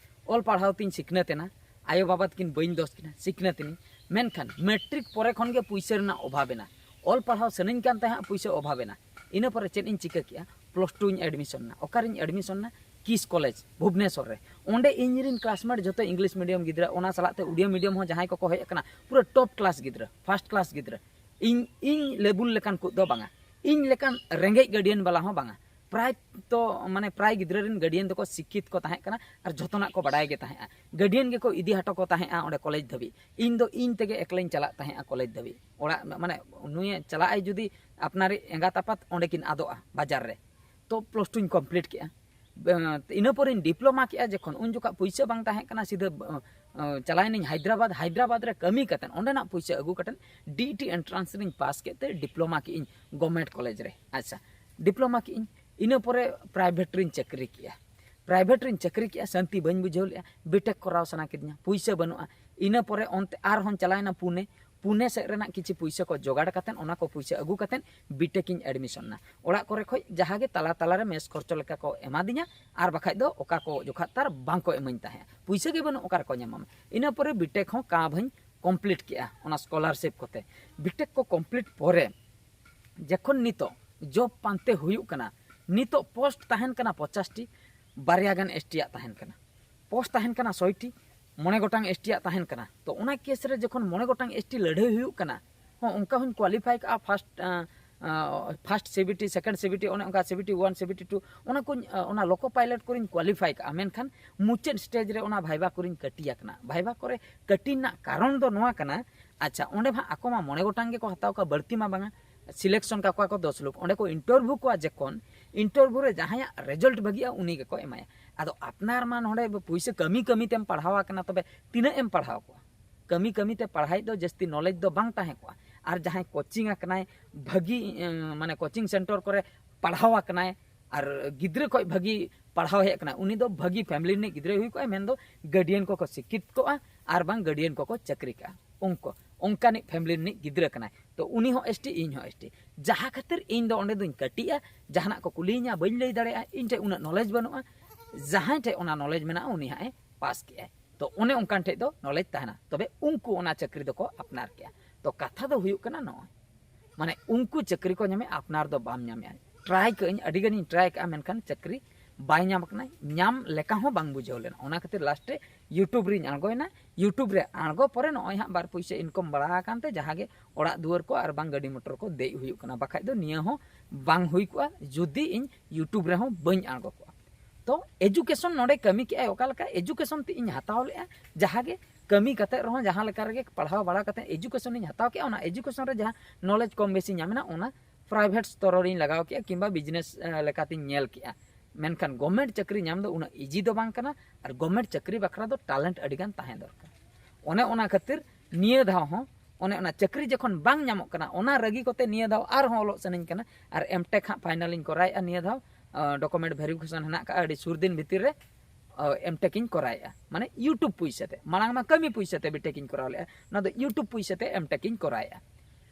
ᱚᱞ ᱯᱟᱲᱦᱟᱣ ᱛᱤᱧ ᱥᱤᱠᱷᱱᱟᱹᱛ ᱮᱱᱟ, ᱟᱭᱳ ᱵᱟᱵᱟ ᱛᱟᱹᱠᱤᱱ ᱵᱟᱹᱧ ᱫᱚᱥ ᱠᱤᱱᱟ, ᱥᱤᱠᱷᱱᱟᱹᱛ ᱮᱱᱟᱹᱧ᱾ ᱢᱮᱱᱠᱷᱟᱱ ᱢᱮᱴᱨᱤᱠ ᱯᱚᱨᱮ ᱠᱷᱚᱱ ᱜᱮ ᱯᱩᱭᱥᱟᱹ ᱨᱮᱱᱟᱜ ᱚᱵᱷᱟᱵ ᱮᱱᱟ᱾ ᱚᱞ ᱯᱟᱲᱦᱟᱣ ᱥᱟᱱᱟᱧ ᱠᱟᱱ ᱛᱟᱦᱮᱸᱫ, ᱯᱩᱭᱥᱟᱹ ᱚᱵᱷᱟᱵ ᱮᱱᱟ᱾ ᱤᱱᱟᱹ ᱯᱚᱨᱮ ᱪᱮᱫ ᱤᱧ ᱪᱤᱠᱟᱹ ᱠᱮᱜᱼᱟ? ᱯᱞᱟᱥ ᱴᱩᱧ ᱮᱰᱢᱤᱥᱚᱱ ᱮᱱᱟ᱾ ᱚᱠᱟᱨᱤᱧ ᱮᱰᱢᱤᱥᱚᱱ ᱮᱱᱟ? ᱠᱤᱥ ᱠᱚᱞᱮᱡᱽ, ᱵᱷᱩᱵᱽᱱᱮᱥᱚᱨ ᱨᱮ᱾ ᱚᱸᱰᱮ ᱤᱧ ᱨᱮᱱ ᱠᱞᱟᱥᱢᱮᱴ ᱡᱚᱛᱚ ᱤᱝᱞᱤᱥ ᱢᱤᱰᱤᱭᱟᱢ ᱜᱤᱫᱽᱨᱟᱹ, ᱚᱱᱟ ᱥᱟᱞᱟᱜ ᱛᱮ ᱩᱰᱤᱭᱟ ᱢᱤᱰᱤᱭᱟᱢ ᱦᱚᱸ ᱡᱟᱦᱟᱸᱭ ᱠᱚᱠᱚ ᱦᱮᱡ ᱟᱠᱟᱱᱟ, ᱯᱩᱨᱟᱹ ᱴᱚᱯ ᱠᱞᱟᱥ ᱜᱤᱫᱽᱨᱟᱹ, ᱯᱷᱟᱥᱴ ᱠᱞᱟᱥ ᱜᱤᱫᱽᱨᱟᱹ᱾ ᱤᱧ ᱤᱧ ᱞᱮᱵᱩᱞ ᱞᱮᱠᱟᱱ ᱠᱚ ᱫᱚ ᱵᱟᱝᱟ, ᱤᱧ ᱞᱮᱠᱟᱱ ᱨᱮᱸᱜᱮᱡ ᱜᱟᱨᱰᱤᱭᱟᱱ ᱵᱟᱞᱟ ᱦᱚᱸ ᱵᱟᱝᱟ᱾ ᱯᱨᱟᱭ ᱛᱚ ᱢᱟᱱᱮ ᱯᱨᱟᱭ ᱜᱤᱫᱽᱨᱟᱹ ᱨᱮᱱ ᱜᱟᱨᱰᱤᱭᱟᱱ ᱫᱚᱠᱚ ᱥᱤᱠᱠᱷᱤᱛ ᱠᱚ ᱛᱟᱦᱮᱸ ᱠᱟᱱᱟ ᱟᱨ ᱡᱷᱚᱛᱚᱱᱟᱜ ᱠᱚ ᱵᱟᱰᱟᱭ ᱜᱮ ᱛᱟᱦᱮᱸᱜᱼᱟ᱾ ᱜᱟᱨᱰᱤᱭᱟᱱ ᱜᱮᱠᱚ ᱤᱫᱤ ᱦᱚᱴᱚ ᱠᱚ ᱛᱟᱦᱮᱸᱜᱼᱟ ᱚᱸᱰᱮ ᱠᱚᱞᱮᱡᱽ ᱫᱷᱟᱹᱵᱤᱡ᱾ ᱤᱧ ᱫᱚ ᱤᱧ ᱛᱮᱜᱮ ᱮᱠᱞᱟᱧ ᱪᱟᱞᱟᱜ ᱛᱟᱦᱮᱸᱜᱼᱟ ᱠᱚᱞᱮᱡᱽ ᱫᱷᱟᱹᱵᱤᱡ᱾ ᱚᱲᱟᱜ ᱢᱟᱱᱮ ᱱᱩᱭᱮ ᱪᱟᱞᱟᱜ ᱟᱭ ᱡᱩᱫᱤ ᱟᱯᱱᱟᱨᱤᱡ ᱮᱸᱜᱟᱛ ᱟᱯᱟᱛ ᱚᱸᱰᱮ ᱠᱤᱱ ᱟᱫᱚᱜᱼᱟ ᱵᱟᱡᱟᱨ ᱨᱮ, ᱛᱚ ᱯᱞᱟᱥ ᱴᱩᱧ ᱠᱚᱢᱯᱞᱤᱴ ᱠᱮᱜᱼᱟ᱾ ᱵᱮ-, ᱤᱱᱟᱹ ᱯᱚᱨᱮᱧ ᱰᱤᱯᱞᱳᱢᱟ ᱠᱮᱜᱼᱟ, ᱡᱚᱠᱷᱚᱱ ᱩᱱ ᱡᱚᱠᱷᱚᱱ ᱯᱩᱭᱥᱟᱹ ᱵᱟᱝ ᱛᱟᱦᱮᱸ ᱠᱟᱱᱟ, ᱥᱤᱫᱷᱟᱹ ᱵ-, ᱪᱟᱞᱟᱣᱮᱱᱟᱹᱧ ᱦᱟᱭᱫᱨᱟᱵᱟᱫᱽ᱾ ᱦᱟᱭᱫᱨᱟᱵᱟᱫᱽ ᱨᱮ ᱠᱟᱹᱢᱤ ᱠᱟᱛᱮᱫ ᱚᱸᱰᱮᱱᱟᱜ ᱯᱩᱭᱥᱟᱹ ᱟᱹᱜᱩ ᱠᱟᱛᱮᱫ ᱰᱤ ᱤ ᱴᱤ ᱮᱱᱴᱨᱟᱱᱥ ᱨᱤᱧ ᱯᱟᱥ ᱠᱮᱫ ᱛᱮ ᱰᱤᱯᱞᱳᱢᱟ ᱠᱮᱜᱼᱟᱹᱧ ᱜᱚᱵᱷᱢᱮᱱᱴ ᱠᱚᱞᱮᱡᱽ ᱨᱮ᱾ ᱟᱪᱪᱷᱟ, ᱰᱤᱯᱞᱳᱢᱟ ᱠᱮᱜᱼᱟᱹᱧ, ᱤᱱᱟᱹ ᱯᱚᱨᱮ ᱯᱨᱟᱭᱵᱷᱮᱴ ᱨᱤᱧ ᱪᱟᱹᱠᱨᱤ ᱠᱮᱜᱼᱟ᱾ ᱯᱨᱟᱭᱵᱷᱮᱴ ᱨᱤᱧ ᱪᱟᱹᱠᱨᱤ ᱠᱮᱜᱼᱟ, ᱥᱟᱱᱛᱤ ᱵᱟᱹᱧ ᱵᱩᱡᱷᱟᱹᱣ ᱞᱮᱜᱼᱟ, ᱵᱤᱴᱮᱠ ᱠᱚᱨᱟᱣ ᱥᱟᱱᱟ ᱠᱤᱫᱤᱧᱟ, ᱯᱩᱭᱥᱟᱹ ᱵᱟᱹᱱᱩᱜᱼᱟ᱾ ᱤᱱᱟᱹ ᱯᱚᱨᱮ ᱚᱱᱛᱮ ᱟᱨᱦᱚᱸᱧ ᱪᱟᱞᱟᱣᱮᱱᱟ ᱯᱩᱱᱮ᱾ ᱯᱩᱱᱮ ᱥᱮᱫ ᱨᱮᱱᱟᱜ ᱠᱤᱪᱷᱩ ᱯᱩᱭᱥᱟᱹ ᱠᱚ ᱡᱚᱜᱟᱲ ᱠᱟᱛᱮᱫ ᱚᱱᱟ ᱠᱚ ᱯᱩᱭᱥᱟᱹ ᱟᱹᱜᱩ ᱠᱟᱛᱮᱫ ᱵᱤᱴᱮᱠ ᱤᱧ ᱮᱰᱢᱤᱥᱚᱱ ᱮᱱᱟ᱾ ᱚᱲᱟᱜ ᱠᱚᱨᱮ ᱠᱷᱚᱡ ᱡᱟᱦᱟᱸ ᱜᱮ ᱛᱟᱞᱟ ᱛᱟᱞᱟ ᱨᱮ ᱢᱮᱥ ᱠᱷᱚᱨᱪᱚ ᱞᱮᱠᱟ ᱠᱚ ᱮᱢᱟ ᱫᱤᱧᱟ, ᱟᱨ ᱵᱟᱠᱷᱟᱡ ᱫᱚ ᱚᱠᱟ ᱠᱚ ᱡᱚᱠᱷᱟᱜ ᱛᱟᱨ ᱵᱟᱝ ᱠᱚ ᱮᱢᱟᱹᱧ ᱛᱟᱦᱮᱸᱫ, ᱯᱩᱭᱥᱟᱹ ᱜᱮ ᱵᱟᱹᱱᱩᱜ ᱚᱠᱟ ᱨᱮᱠᱚ ᱧᱟᱢᱟᱢᱟ᱾ ᱤᱱᱟᱹ ᱯᱚᱨᱮ ᱵᱤᱴᱮᱠ ᱦᱚᱸ ᱠᱟᱵᱷ ᱦᱚᱸᱧ ᱠᱚᱢᱯᱞᱤᱴ ᱠᱮᱜᱼᱟ ᱚᱱᱟ ᱥᱠᱚᱞᱟᱨᱥᱤᱯ ᱠᱚᱛᱮ᱾ ᱵᱤᱴᱮᱠ ᱠᱚ ᱠᱚᱢᱯᱞᱤᱴ ᱯᱚᱨᱮ ᱡᱚᱠᱷᱚᱱ ᱱᱤᱛᱚᱜ ᱡᱚᱵ ᱯᱟᱱᱛᱮ ᱦᱩᱭᱩᱜ ᱠᱟᱱᱟ, ᱱᱤᱛᱚᱜ ᱯᱳᱥᱴ ᱛᱟᱦᱮᱱ ᱠᱟᱱᱟ ᱯᱚᱪᱟᱥ ᱴᱤ, ᱵᱟᱨᱭᱟ ᱜᱟᱱ ᱮᱥ ᱴᱤ ᱭᱟᱜ ᱛᱟᱦᱮᱱ ᱠᱟᱱᱟ᱾ ᱯᱳᱥᱴ ᱛᱟᱦᱮᱱ ᱠᱟᱱᱟ ᱥᱚᱭ ᱴᱤ, ᱢᱚᱬᱮ ᱜᱚᱴᱟᱝ ᱮᱥ ᱴᱤ ᱭᱟᱜ ᱛᱟᱦᱮᱱ ᱠᱟᱱᱟ᱾ ᱛᱚ ᱚᱱᱟ ᱠᱮᱥ ᱨᱮ ᱡᱚᱠᱷᱚᱱ ᱢᱚᱬᱮ ᱜᱚᱴᱟᱝ ᱮᱥ ᱴᱤ ᱞᱟᱹᱲᱦᱟᱹᱭ ᱦᱩᱭᱩᱜ ᱠᱟᱱᱟ, ᱦᱚᱸ ᱚᱱᱠᱟ ᱦᱚᱸᱧ ᱠᱳᱣᱟᱞᱤᱯᱷᱟᱭ ᱠᱟᱜᱼᱟ, first first C B T, second C B T, ᱚᱱᱮ ᱚᱱᱠᱟ C B T one, C B T two, ᱚᱱᱟ ᱠᱚᱧ, ᱚᱱᱟ ᱞᱳᱠᱳ ᱯᱟᱭᱞᱚᱴ ᱠᱚᱨᱮᱧ ᱠᱳᱣᱟᱞᱤᱯᱷᱟᱭ ᱠᱟᱜᱼᱟ᱾ ᱢᱮᱱᱠᱷᱟᱱ ᱢᱩᱪᱟᱹᱫ ᱥᱴᱮᱡᱽ ᱨᱮ ᱚᱱᱟ ᱵᱷᱟᱭᱵᱟ ᱠᱚᱨᱮᱧ ᱠᱟᱹᱴᱤ ᱟᱠᱟᱱᱟ᱾ ᱵᱷᱟᱭᱵᱟ ᱠᱚᱨᱮ ᱠᱟᱹᱴᱤ ᱨᱮᱱᱟᱜ ᱠᱟᱨᱚᱱ ᱫᱚ ᱱᱚᱣᱟ ᱠᱟᱱᱟ, ᱟᱪᱪᱷᱟ, ᱚᱸᱰᱮ ᱢᱟ ᱟᱠᱚ ᱢᱟ ᱢᱚᱬᱮ ᱜᱚᱴᱟᱝ ᱜᱮᱠᱚ ᱦᱟᱛᱟᱣ ᱠᱚᱣᱟ, ᱵᱟᱹᱲᱛᱤ ᱢᱟ ᱵᱟᱝᱟ, ᱥᱤᱞᱮᱠᱥᱚᱱ ᱠᱟᱠᱚᱣᱟ ᱠᱚ ᱫᱚᱥ ᱞᱳᱠ, ᱚᱸᱰᱮ ᱠᱚ ᱤᱱᱴᱟᱨᱵᱷᱤᱭᱩ ᱠᱚᱣᱟ᱾ ᱡᱚᱠᱷᱚᱱ ᱤᱱᱴᱟᱨᱵᱷᱤᱭᱩ ᱨᱮ ᱡᱟᱦᱟᱸᱭᱟᱜ ᱨᱮᱡᱟᱞᱴ ᱵᱷᱟᱹᱜᱤᱜᱼᱟ ᱩᱱᱤ ᱜᱮᱠᱚ ᱮᱢᱟᱭᱟ᱾ ᱟᱫᱚ ᱟᱯᱱᱟᱨ ᱢᱟ ᱱᱚᱰᱮ ᱯᱩᱭᱥᱟᱹ ᱠᱟᱹᱢᱤ ᱠᱟᱹᱢᱤ ᱛᱮᱢ ᱯᱟᱲᱦᱟᱣ ᱟᱠᱟᱱᱟ, ᱛᱚᱵᱮ ᱛᱤᱱᱟᱹᱜ ᱮᱢ ᱯᱟᱲᱦᱟᱣ ᱠᱚᱣᱟ? ᱠᱟᱹᱢᱤ ᱠᱟᱹᱢᱤ ᱛᱮ ᱯᱟᱲᱦᱟᱣᱤᱡ ᱫᱚ ᱡᱟᱹᱥᱛᱤ ᱱᱚᱞᱮᱡᱽ ᱫᱚ ᱵᱟᱝ ᱛᱟᱦᱮᱸ ᱠᱚᱜᱼᱟ᱾ ᱟᱨ ᱡᱟᱦᱟᱸᱭ ᱠᱳᱪᱤᱝ ᱟᱠᱟᱱᱟᱭ, ᱵᱷᱟᱹᱜᱤ, ᱮᱸ, ᱢᱟᱱᱮ ᱠᱳᱪᱤᱝ ᱥᱮᱱᱴᱟᱨ ᱠᱚᱨᱮ ᱯᱟᱲᱦᱟᱣ ᱟᱠᱟᱱᱟᱭ, ᱟᱨ ᱜᱤᱫᱽᱨᱟᱹ ᱠᱷᱚᱡ ᱵᱷᱟᱹᱜᱤ ᱯᱟᱲᱦᱟᱣ ᱦᱮᱡ ᱟᱠᱟᱱᱟ, ᱩᱱᱤ ᱫᱚ ᱵᱷᱟᱹᱜᱤ ᱯᱷᱮᱢᱤᱞᱤ ᱨᱤᱱᱤᱡ ᱜᱤᱫᱽᱨᱟᱹᱭ ᱦᱩᱭ ᱠᱚᱜᱼᱟ, ᱢᱮᱱᱫᱚ ᱜᱟᱨᱰᱤᱭᱟᱱ ᱠᱚᱠᱚ ᱥᱤᱠᱠᱷᱤᱛ ᱠᱚᱜᱼᱟ ᱟᱨ ᱵᱟᱝ ᱜᱟᱨᱰᱤᱭᱟᱱ ᱠᱚᱠᱚ ᱪᱟᱹᱠᱨᱤ ᱠᱟᱜᱼᱟ᱾ ᱩᱱᱠᱩ ᱚᱱᱠᱟᱱᱤᱡ ᱯᱷᱮᱢᱤᱞᱤ ᱨᱤᱱᱤᱡ ᱜᱤᱫᱽᱨᱟᱹ ᱠᱟᱱᱟᱭ᱾ ᱛᱚ ᱩᱱᱤ ᱦᱚᱸ ᱮᱥ ᱴᱤ, ᱤᱧ ᱦᱚᱸ ᱮᱥ ᱴᱤ᱾ ᱡᱟᱦᱟᱸ ᱠᱷᱟᱹᱛᱤᱨ ᱤᱧ ᱫᱚ ᱚᱸᱰᱮ ᱫᱚᱧ ᱠᱟᱹᱴᱤᱡᱼᱟ, ᱡᱟᱦᱟᱱᱟᱜ ᱠᱚ ᱠᱩᱞᱤᱭᱤᱧᱟ ᱵᱟᱹᱧ ᱞᱟᱹᱭ ᱫᱟᱲᱮᱭᱟᱜᱼᱟ, ᱤᱧ ᱴᱷᱮᱱ ᱩᱱᱟᱹᱜ ᱱᱚᱞᱮᱡᱽ ᱵᱟᱹᱱᱩᱜᱼᱟ᱾ ᱡᱟᱦᱟᱸᱭ ᱴᱷᱮᱱ ᱚᱱᱟ ᱱᱚᱞᱮᱡᱽ ᱢᱮᱱᱟᱜᱼᱟ ᱩᱱᱤ ᱦᱟᱸᱜ ᱮ ᱯᱟᱥ ᱠᱮᱜᱼᱟᱭ᱾ ᱛᱚ ᱚᱱᱮ ᱚᱱᱠᱟᱱ ᱴᱷᱮᱡ ᱫᱚ ᱱᱚᱞᱮᱡᱽ ᱛᱟᱦᱮᱱᱟ, ᱛᱚᱵᱮ ᱩᱱᱠᱩ ᱚᱱᱟ ᱪᱟᱹᱠᱨᱤ ᱫᱚᱠᱚ ᱟᱯᱱᱟᱨ ᱠᱮᱜᱼᱟ᱾ ᱛᱚ ᱠᱟᱛᱷᱟ ᱫᱚ ᱦᱩᱭᱩᱜ ᱠᱟᱱᱟ ᱱᱚᱜᱼᱚᱭ, ᱢᱟᱱᱮ ᱩᱱᱠᱩ ᱪᱟᱹᱠᱨᱤ ᱠᱚ ᱧᱟᱢᱮᱜᱼᱟ, ᱟᱯᱱᱟᱨ ᱫᱚ ᱵᱟᱢ ᱧᱟᱢᱮᱜᱼᱟ᱾ ᱴᱨᱟᱭ ᱠᱟᱜ ᱟᱹᱧ, ᱟᱹᱰᱤ ᱜᱟᱱᱤᱧ ᱴᱨᱟᱭ ᱠᱟᱜᱼᱟ, ᱢᱮᱱᱠᱷᱟᱱ ᱪᱟᱹᱠᱨᱤ ᱵᱟᱭ ᱧᱟᱢ ᱠᱟᱱᱟ, ᱧᱟᱢ ᱞᱮᱠᱟ ᱦᱚᱸ ᱵᱟᱝ ᱵᱩᱡᱷᱟᱹᱣ ᱞᱮᱱᱟ᱾ ᱚᱱᱟ ᱠᱷᱟᱹᱛᱤᱨ ᱞᱟᱥᱴ ᱨᱮ YouTube ᱨᱤᱧ ᱟᱬᱜᱚᱭᱮᱱᱟ᱾ YouTube ᱨᱮ ᱟᱬᱜᱚ ᱯᱚᱨᱮ ᱱᱚᱜᱼᱚᱭ ᱦᱟᱸᱜ ᱵᱟᱨ ᱯᱩᱭᱥᱟᱹ ᱤᱱᱠᱟᱢ ᱵᱟᱲᱟ ᱟᱠᱟᱱ ᱛᱮ ᱡᱟᱦᱟᱸ ᱜᱮ ᱚᱲᱟᱜ ᱫᱩᱣᱟᱹᱨ ᱠᱚ ᱟᱨ ᱵᱟᱝ ᱜᱟᱹᱰᱤ ᱢᱚᱴᱚᱨ ᱠᱚ ᱫᱮᱡ ᱦᱩᱭᱩᱜ ᱠᱟᱱᱟ, ᱵᱟᱠᱷᱟᱡ ᱫᱚ ᱱᱤᱭᱟᱹ ᱦᱚᱸ ᱵᱟᱝ ᱦᱩᱭ ᱠᱚᱜᱼᱟ ᱡᱩᱫᱤ ᱤᱧ YouTube ᱨᱮᱦᱚᱸ ᱵᱟᱹᱧ ᱟᱬᱜᱚ ᱠᱚᱜᱼᱟ᱾ ᱛᱚ ᱮᱡᱩᱠᱮᱥᱚᱱ ᱱᱚᱰᱮ ᱠᱟᱹᱢᱤ ᱠᱮᱜᱼᱟᱭ ᱚᱠᱟ ᱞᱮᱠᱟ? ᱮᱡᱩᱠᱮᱥᱚᱱ ᱛᱮ ᱤᱧ ᱦᱟᱛᱟᱣ ᱞᱮᱜᱼᱟ ᱡᱟᱦᱟᱸ ᱜᱮ ᱠᱟᱹᱢᱤ ᱠᱟᱛᱮ ᱨᱮᱦᱚᱸ, ᱡᱟᱦᱟᱸ ᱞᱮᱠᱟ ᱨᱮᱜᱮ ᱯᱟᱲᱦᱟᱣ ᱵᱟᱲᱟ ᱠᱟᱛᱮ ᱮᱡᱩᱠᱮᱥᱚᱱ ᱤᱧ ᱦᱟᱛᱟᱣ ᱠᱮᱜᱼᱟ, ᱚᱱᱟ ᱮᱡᱩᱠᱮᱥᱚᱱ ᱨᱮ ᱡᱟᱦᱟᱸ ᱱᱚᱞᱮᱡᱽ ᱠᱚᱢ ᱵᱮᱥᱤ ᱧᱟᱢ ᱮᱱᱟ, ᱚᱱᱟ ᱯᱨᱟᱭᱵᱷᱮᱴ ᱥᱛᱚᱨ ᱨᱤᱧ ᱞᱟᱜᱟᱣ ᱠᱮᱜᱼᱟ ᱠᱤᱝᱵᱟ ᱵᱤᱡᱽᱱᱮᱥ ᱞᱮᱠᱟᱛᱤᱧ ᱧᱮᱞ ᱠᱮᱜᱼᱟ᱾ ᱢᱮᱱᱠᱷᱟᱱ ᱜᱚᱵᱷᱢᱮᱱᱴ ᱪᱟᱹᱠᱨᱤ ᱧᱟᱢ ᱫᱚ ᱩᱱᱟᱹᱜ ᱤᱡᱤ ᱫᱚ ᱵᱟᱝ ᱠᱟᱱᱟ᱾ ᱟᱨ ᱜᱚᱵᱷᱢᱮᱱᱴ ᱪᱟᱹᱠᱨᱤ ᱵᱟᱠᱷᱨᱟ ᱫᱚ ᱴᱮᱞᱮᱱᱴ ᱟᱹᱰᱤ ᱜᱟᱱ ᱛᱟᱦᱮᱸ ᱫᱚᱨᱠᱟᱨ᱾ ᱚᱱᱮ ᱚᱱᱟ ᱠᱷᱟᱹᱛᱤᱨ ᱱᱤᱭᱟᱹ ᱫᱷᱟᱣ ᱦᱚᱸ ᱚᱱᱮ ᱚᱱᱟ ᱪᱟᱹᱠᱨᱤ ᱡᱚᱠᱷᱚᱱ ᱵᱟᱝ ᱧᱟᱢᱚᱜ ᱠᱟᱱᱟ, ᱚᱱᱟ ᱨᱟᱹᱜᱤ ᱠᱚᱛᱮ ᱱᱤᱭᱟᱹ ᱫᱷᱟᱣ ᱟᱨᱦᱚᱸ ᱚᱞᱚᱜ ᱥᱟᱱᱟᱧ ᱠᱟᱱᱟ᱾ ᱟᱨ ᱮᱢᱴᱮᱠ ᱦᱟᱸᱜ ᱯᱷᱟᱭᱱᱟᱞᱤᱧ ᱠᱚᱨᱟᱣᱮᱫᱼᱟ ᱱᱤᱭᱟᱹ ᱫᱷᱟᱣ᱾ ᱰᱚᱠᱩᱢᱮᱱᱴ ᱵᱷᱮᱨᱤᱯᱷᱤᱠᱮᱥᱚᱱ ᱦᱮᱱᱟᱜ ᱠᱟᱜᱼᱟ, ᱟᱹᱰᱤ ᱥᱩᱨ ᱫᱤᱱ ᱵᱷᱤᱛᱤᱨ ᱨᱮ ᱮᱢᱴᱮᱠ ᱤᱧ ᱠᱚᱨᱟᱣᱮᱫᱼᱟ, ᱢᱟᱱᱮ YouTube ᱯᱩᱭᱥᱟᱹ ᱛᱮ᱾ ᱢᱟᱲᱟᱝ ᱢᱟ ᱠᱟᱹᱢᱤ ᱯᱩᱭᱥᱟᱹ ᱛᱮ ᱵᱤᱴᱮᱠ ᱤᱧ ᱠᱚᱨᱟᱣ ᱞᱮᱫᱼᱟ, ᱚᱱᱟ ᱫᱚ YouTube ᱯᱩᱭᱥᱟᱹ ᱛᱮ ᱮᱢᱴᱮᱠ ᱤᱧ ᱠᱚᱨᱟᱣᱮᱫᱼᱟ᱾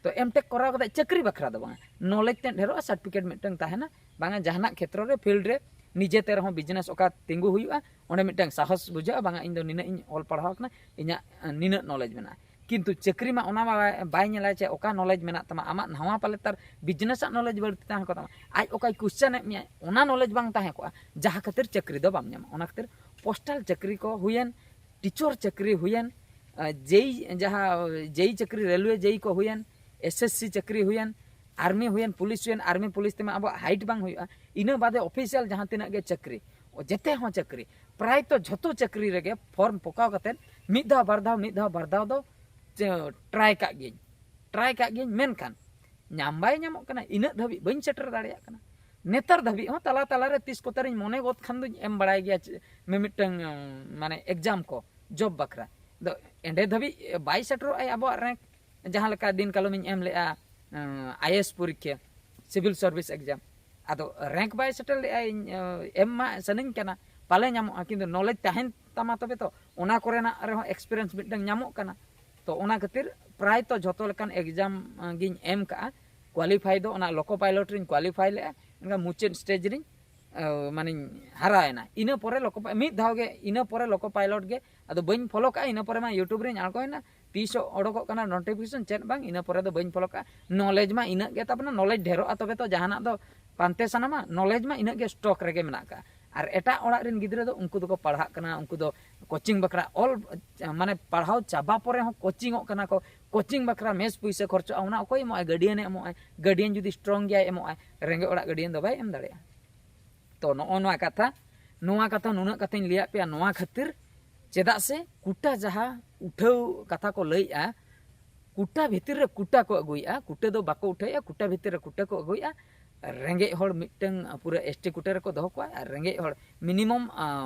ᱛᱚ ᱮᱢᱴᱮᱠ ᱠᱚᱨᱟᱣ ᱠᱟᱛᱮ ᱪᱟᱹᱠᱨᱤ ᱵᱟᱠᱷᱨᱟ ᱫᱚ ᱵᱟᱝᱟ, ᱱᱚᱞᱮᱡᱽ ᱛᱮᱫ ᱰᱷᱮᱨᱚᱜᱼᱟ, ᱥᱟᱨᱴᱤᱯᱷᱤᱠᱮᱴ ᱢᱤᱫᱴᱟᱝ ᱛᱟᱦᱮᱱᱟ, ᱵᱟᱝᱟ ᱡᱟᱦᱟᱱᱟᱜ ᱠᱷᱮᱛᱨᱚ ᱨᱮ, ᱯᱷᱤᱞᱰ ᱨᱮ ᱱᱤᱡᱮᱛᱮ ᱨᱮᱦᱚᱸ ᱵᱤᱡᱽᱱᱮᱥ ᱚᱠᱟ ᱛᱤᱸᱜᱩ ᱦᱩᱭᱩᱜᱼᱟ, ᱚᱸᱰᱮ ᱢᱤᱫᱴᱟᱝ ᱥᱟᱦᱚᱥ ᱵᱩᱡᱷᱟᱹᱜᱼᱟ, ᱵᱟᱝᱟ ᱤᱧ ᱫᱚ ᱱᱤᱱᱟᱹᱜ ᱤᱧ ᱚᱞ ᱯᱟᱲᱦᱟᱣ ᱠᱟᱱᱟ, ᱤᱧᱟᱹᱜ ᱱᱤᱱᱟᱹᱜ ᱱᱚᱞᱮᱡᱽ ᱢᱮᱱᱟᱜᱼᱟ᱾ ᱠᱤᱱᱛᱩ ᱪᱟᱹᱠᱨᱤ ᱢᱟ ᱚᱱᱟ ᱢᱟ ᱵᱟᱭ, ᱵᱟᱭ ᱧᱮᱞᱟ ᱪᱮ ᱚᱠᱟ ᱱᱚᱞᱮᱡᱽ ᱢᱮᱱᱟᱜ ᱛᱟᱢᱟ, ᱟᱢᱟᱜ ᱱᱟᱣᱟ ᱯᱟᱞᱮ ᱛᱟᱨ ᱵᱤᱡᱽᱱᱮᱥ ᱟᱜ ᱱᱚᱞᱮᱡᱽ ᱵᱟᱹᱲᱛᱤ ᱛᱟᱦᱮᱸ ᱠᱚᱜ ᱛᱟᱢᱟ, ᱟᱡ ᱚᱠᱟᱭ ᱠᱚᱥᱪᱟᱱ ᱮᱫ ᱢᱮᱭᱟ, ᱚᱱᱟ ᱱᱚᱞᱮᱡᱽ ᱵᱟᱝ ᱛᱟᱦᱮᱸ ᱠᱚᱜᱼᱟ, ᱡᱟᱦᱟᱸ ᱠᱷᱟᱹᱛᱤᱨ ᱪᱟᱹᱠᱨᱤ ᱫᱚ ᱵᱟᱢ ᱧᱟᱢᱟ᱾ ᱚᱱᱟ ᱠᱷᱟᱹᱛᱤᱨ ᱯᱳᱥᱴᱟᱞ ᱪᱟᱹᱠᱨᱤ ᱠᱚ ᱦᱩᱭᱮᱱ, ᱴᱤᱪᱚᱨ ᱪᱟᱹᱠᱨᱤ ᱦᱩᱭᱮᱱ, ᱡᱮᱭ, ᱡᱟᱦᱟᱸ ᱡᱮᱭ ᱪᱟᱹᱠᱨᱤ, ᱨᱮᱞᱣᱮ ᱡᱮᱭ ᱠᱚ ᱦᱩᱭᱮᱱ, ᱮᱥᱮᱥᱥᱤ ᱪᱟᱹᱠᱨᱤ ᱦᱩᱭᱮᱱ, ᱟᱨᱢᱤ ᱦᱩᱭᱮᱱ, ᱯᱩᱞᱤᱥ ᱦᱩᱭᱮᱱ, ᱟᱨᱢᱤ ᱯᱩᱞᱤᱥ ᱛᱮᱢᱟ ᱟᱵᱚᱣᱟᱜ ᱦᱟᱭᱤᱴ ᱵᱟᱝ ᱦᱩᱭᱩᱜᱼᱟ, ᱤᱱᱟᱹ ᱵᱟᱫᱮ ᱚᱯᱷᱤᱥᱤᱭᱟᱞ ᱡᱟᱦᱟᱸ ᱛᱤᱱᱟᱹᱜ ᱜᱮ ᱪᱟᱹᱠᱨᱤ, ᱡᱮᱛᱮ ᱦᱚᱸ ᱪᱟᱹᱠᱨᱤ, ᱯᱨᱟᱭᱛᱚ ᱡᱷᱚᱛᱚ ᱪᱟᱹᱠᱨᱤ ᱨᱮᱜᱮ ᱯᱷᱚᱨᱢ ᱯᱚᱠᱟᱣ ᱠᱟᱛᱮᱫ ᱢᱤᱫ ᱫᱷᱟᱣ ᱵᱟᱨ ᱫᱷᱟᱣ, ᱢᱤᱫ ᱫᱷᱟᱣ ᱵᱟᱨ ᱫᱷᱟᱣ ᱫᱚ ᱴᱨᱟᱭ ᱠᱟᱜ ᱜᱤᱭᱟᱹᱧ, ᱴᱨᱟᱭ ᱠᱟᱜ ᱜᱤᱭᱟᱹᱧ, ᱢᱮᱱᱠᱷᱟᱱ ᱧᱟᱢ ᱵᱟᱭ ᱧᱟᱢᱚᱜ ᱠᱟᱱᱟ, ᱤᱱᱟᱹᱜ ᱫᱷᱟᱹᱵᱤᱡ ᱵᱟᱹᱧ ᱥᱮᱴᱮᱨ ᱫᱟᱲᱮᱭᱟᱜ ᱠᱟᱱᱟ᱾ ᱱᱮᱛᱟᱨ ᱫᱷᱟᱹᱵᱤᱡ ᱦᱚᱸ ᱛᱟᱞᱟ ᱛᱟᱞᱟᱨᱮ ᱛᱤᱥ ᱠᱚᱛᱮᱨᱤᱧ ᱢᱚᱱᱮ ᱜᱚᱫ ᱠᱷᱟᱱ ᱫᱚᱧ ᱮᱢ ᱵᱟᱲᱟᱭ ᱜᱮᱭᱟ ᱪᱮ-, ᱢᱤᱢᱤᱫᱴᱟᱝ ᱢᱟᱱᱮ ᱮᱠᱡᱟᱢ ᱠᱚ ᱡᱚᱵ ᱵᱟᱠᱷᱨᱟ᱾ ᱫᱚ ᱮᱸᱰᱮ ᱫᱷᱟᱹᱵᱤᱡ ᱵᱟᱭ ᱥᱮᱴᱮᱨᱚᱜᱼᱟᱭ ᱟᱵᱚᱣᱟᱜ ᱨᱮᱸᱠ, ᱡᱟᱦᱟᱸ ᱞᱮᱠᱟ ᱫᱤᱱ ᱠᱟᱞᱚᱢᱤᱧ ᱮᱢ ᱞᱮᱜᱼᱟ ᱟᱭᱮᱥ ᱯᱚᱨᱤᱠᱠᱷᱟ, ᱥᱤᱵᱤᱞ ᱥᱟᱨᱵᱷᱤᱥ ᱮᱠᱡᱟᱢ᱾ ᱟᱫᱚ ᱨᱮᱸᱠ ᱵᱟᱭ ᱥᱮᱴᱮᱨ ᱞᱮᱜᱼᱟ, ᱤᱧ ᱮᱢ ᱢᱟ ᱥᱟᱱᱟᱧ ᱠᱟᱱᱟ, ᱯᱟᱞᱮ ᱧᱟᱢᱚᱜᱼᱟ, ᱠᱤᱱᱛᱩ ᱱᱚᱞᱮᱡᱽ ᱛᱟᱦᱮᱱ ᱛᱟᱢᱟ ᱛᱚᱵᱮ ᱛᱚ, ᱚᱱᱟ ᱠᱚᱨᱮᱱᱟᱜ ᱨᱮᱦᱚᱸ ᱮᱠᱥᱯᱮᱨᱤᱭᱮᱱᱥ ᱢᱤᱫᱴᱟᱝ ᱧᱟᱢᱚᱜ ᱠᱟᱱᱟ᱾ ᱛᱚ ᱚᱱᱟ ᱠᱷᱟᱹᱛᱤᱨ ᱯᱨᱟᱭᱛᱚ ᱡᱷᱚᱛᱚ ᱞᱮᱠᱟᱱ ᱮᱠᱡᱟᱢ ᱜᱤᱧ ᱮᱢ ᱠᱟᱜᱼᱟ᱾ ᱠᱳᱣᱟᱞᱤᱯᱷᱟᱭ ᱫᱚ ᱚᱱᱟ ᱞᱳᱠᱳ ᱯᱟᱭᱞᱚᱴ ᱨᱤᱧ ᱠᱳᱣᱟᱞᱤᱯᱷᱟᱭ ᱞᱮᱜᱼᱟ, ᱮᱱᱠᱷᱟᱱ ᱢᱩᱪᱟᱹᱫ ᱥᱴᱮᱡᱽ ᱨᱤᱧ ᱢᱟᱱᱮᱧ ᱦᱟᱨᱟᱭᱮᱱᱟ᱾ ᱤᱱᱟᱹ ᱯᱚᱨᱮ ᱞᱳᱠᱳ ᱢᱤᱫ ᱫᱷᱟᱣ ᱜᱮ, ᱤᱱᱟᱹ ᱯᱚᱨᱮ ᱞᱳᱠᱳ ᱯᱟᱭᱞᱚᱴ ᱜᱮ ᱟᱫᱚ ᱵᱟᱹᱧ ᱯᱷᱚᱞᱳ ᱠᱟᱜᱼᱟ᱾ ᱤᱱᱟᱹ ᱯᱚᱨᱮ ᱢᱟ YouTube ᱨᱤᱧ ᱟᱬᱜᱚᱭᱮᱱᱟ, ᱛᱤᱥᱚᱜ ᱚᱰᱚᱠᱚᱜ ᱠᱟᱱᱟ ᱱᱳᱴᱤᱯᱷᱤᱠᱮᱥᱚᱱ ᱪᱮᱫ ᱵᱟᱝ, ᱤᱱᱟᱹ ᱯᱚᱨᱮ ᱫᱚ ᱵᱟᱹᱧ ᱯᱷᱚᱞᱳ ᱠᱟᱜᱼᱟ᱾ ᱱᱚᱞᱮᱡᱽ ᱢᱟ ᱤᱱᱟᱹᱜ ᱜᱮ ᱛᱟᱵᱚᱱᱟ, ᱱᱚᱞᱮᱡᱽ ᱰᱷᱮᱨᱚᱜᱼᱟ ᱛᱚᱵᱮ ᱛᱚ ᱡᱟᱦᱟᱱᱟᱜ ᱫᱚ ᱯᱟᱱᱛᱮ ᱥᱟᱱᱟᱢᱟ, ᱱᱚᱞᱮᱡᱽ ᱢᱟ ᱤᱱᱟᱹᱜ ᱜᱮ ᱥᱴᱚᱠ ᱨᱮᱜᱮ ᱢᱮᱱᱟᱜ ᱠᱟᱜᱼᱟ᱾ ᱟᱨ ᱮᱴᱟᱜ ᱚᱲᱟᱜ ᱨᱮᱱ ᱜᱤᱫᱽᱨᱟᱹ ᱫᱚ ᱩᱱᱠᱩ ᱫᱚᱠᱚ ᱯᱟᱲᱦᱟᱜ ᱠᱟᱱᱟ, ᱩᱱᱠᱩ ᱫᱚ ᱠᱳᱪᱤᱝ ᱵᱟᱠᱷᱨᱟ ᱚᱞ, ᱢᱟᱱᱮ ᱯᱟᱲᱦᱟᱣ ᱪᱟᱵᱟ ᱯᱚᱨᱮ ᱦᱚᱸ ᱠᱳᱪᱤᱝᱚᱜ ᱠᱟᱱᱟ ᱠᱚ᱾ ᱠᱳᱪᱤᱝ ᱵᱟᱠᱷᱨᱟ ᱢᱮᱥ ᱯᱩᱭᱥᱟᱹ ᱠᱷᱚᱨᱪᱚᱜᱼᱟ, ᱚᱱᱟ ᱚᱠᱚᱭ ᱮᱢᱚᱜᱼᱟᱭ? ᱜᱟᱨᱰᱤᱭᱟᱱᱮ ᱮᱢᱚᱜᱼᱟᱭ᱾ ᱜᱟᱨᱰᱤᱭᱟᱱ ᱡᱩᱫᱤ ᱥᱴᱨᱚᱝ ᱜᱮᱭᱟᱭ, ᱮᱢᱚᱜᱼᱟᱭ᱾ ᱨᱮᱸᱜᱮᱡ ᱚᱲᱟᱜ ᱜᱟᱨᱰᱤᱭᱟᱱ ᱫᱚ ᱵᱟᱭ ᱮᱢ ᱫᱟᱲᱮᱭᱟᱜᱼᱟ᱾ ᱛᱚ ᱱᱚᱜᱼᱚ ᱱᱚᱣᱟ ᱠᱟᱛᱷᱟ, ᱱᱚᱣᱟ ᱠᱟᱛᱷᱟ ᱱᱩᱱᱟᱹᱜ ᱠᱟᱛᱷᱟᱧ ᱞᱟᱹᱭᱟᱫ ᱯᱮᱭᱟ ᱱᱚᱣᱟ ᱠᱷᱟᱹᱛᱤᱨ, ᱪᱮᱫᱟᱜ ᱥᱮ ᱠᱩᱴᱟ ᱡᱟᱦᱟᱸ ᱩᱴᱷᱟᱹᱣ ᱠᱟᱛᱷᱟ ᱠᱚ ᱞᱟᱹᱭᱮᱫᱼᱟ, ᱠᱩᱴᱟ ᱵᱷᱤᱛᱤᱨ ᱨᱮ ᱠᱩᱴᱟ ᱠᱚ ᱟᱹᱜᱩᱭᱮᱫᱼᱟ, ᱠᱩᱴᱟᱹ ᱫᱚ ᱵᱟᱠᱚ ᱩᱴᱷᱟᱹᱣᱮᱫᱼᱟ, ᱠᱩᱴᱟ ᱵᱷᱤᱛᱤᱨ ᱨᱮ ᱠᱩᱴᱟᱹ ᱠᱚ ᱟᱹᱜᱩᱭᱮᱫᱼᱟ᱾ ᱨᱮᱸᱜᱮᱡ ᱦᱚᱲ ᱢᱤᱫᱴᱟᱝ ᱯᱩᱨᱟᱹ ᱮᱥᱴᱤ ᱠᱩᱴᱟᱹ ᱨᱮᱠᱚ ᱫᱚᱦᱚ ᱠᱚᱣᱟ, ᱟᱨ ᱨᱮᱸᱜᱮᱡ ᱦᱚᱲ ᱢᱤᱱᱤᱢᱟᱢ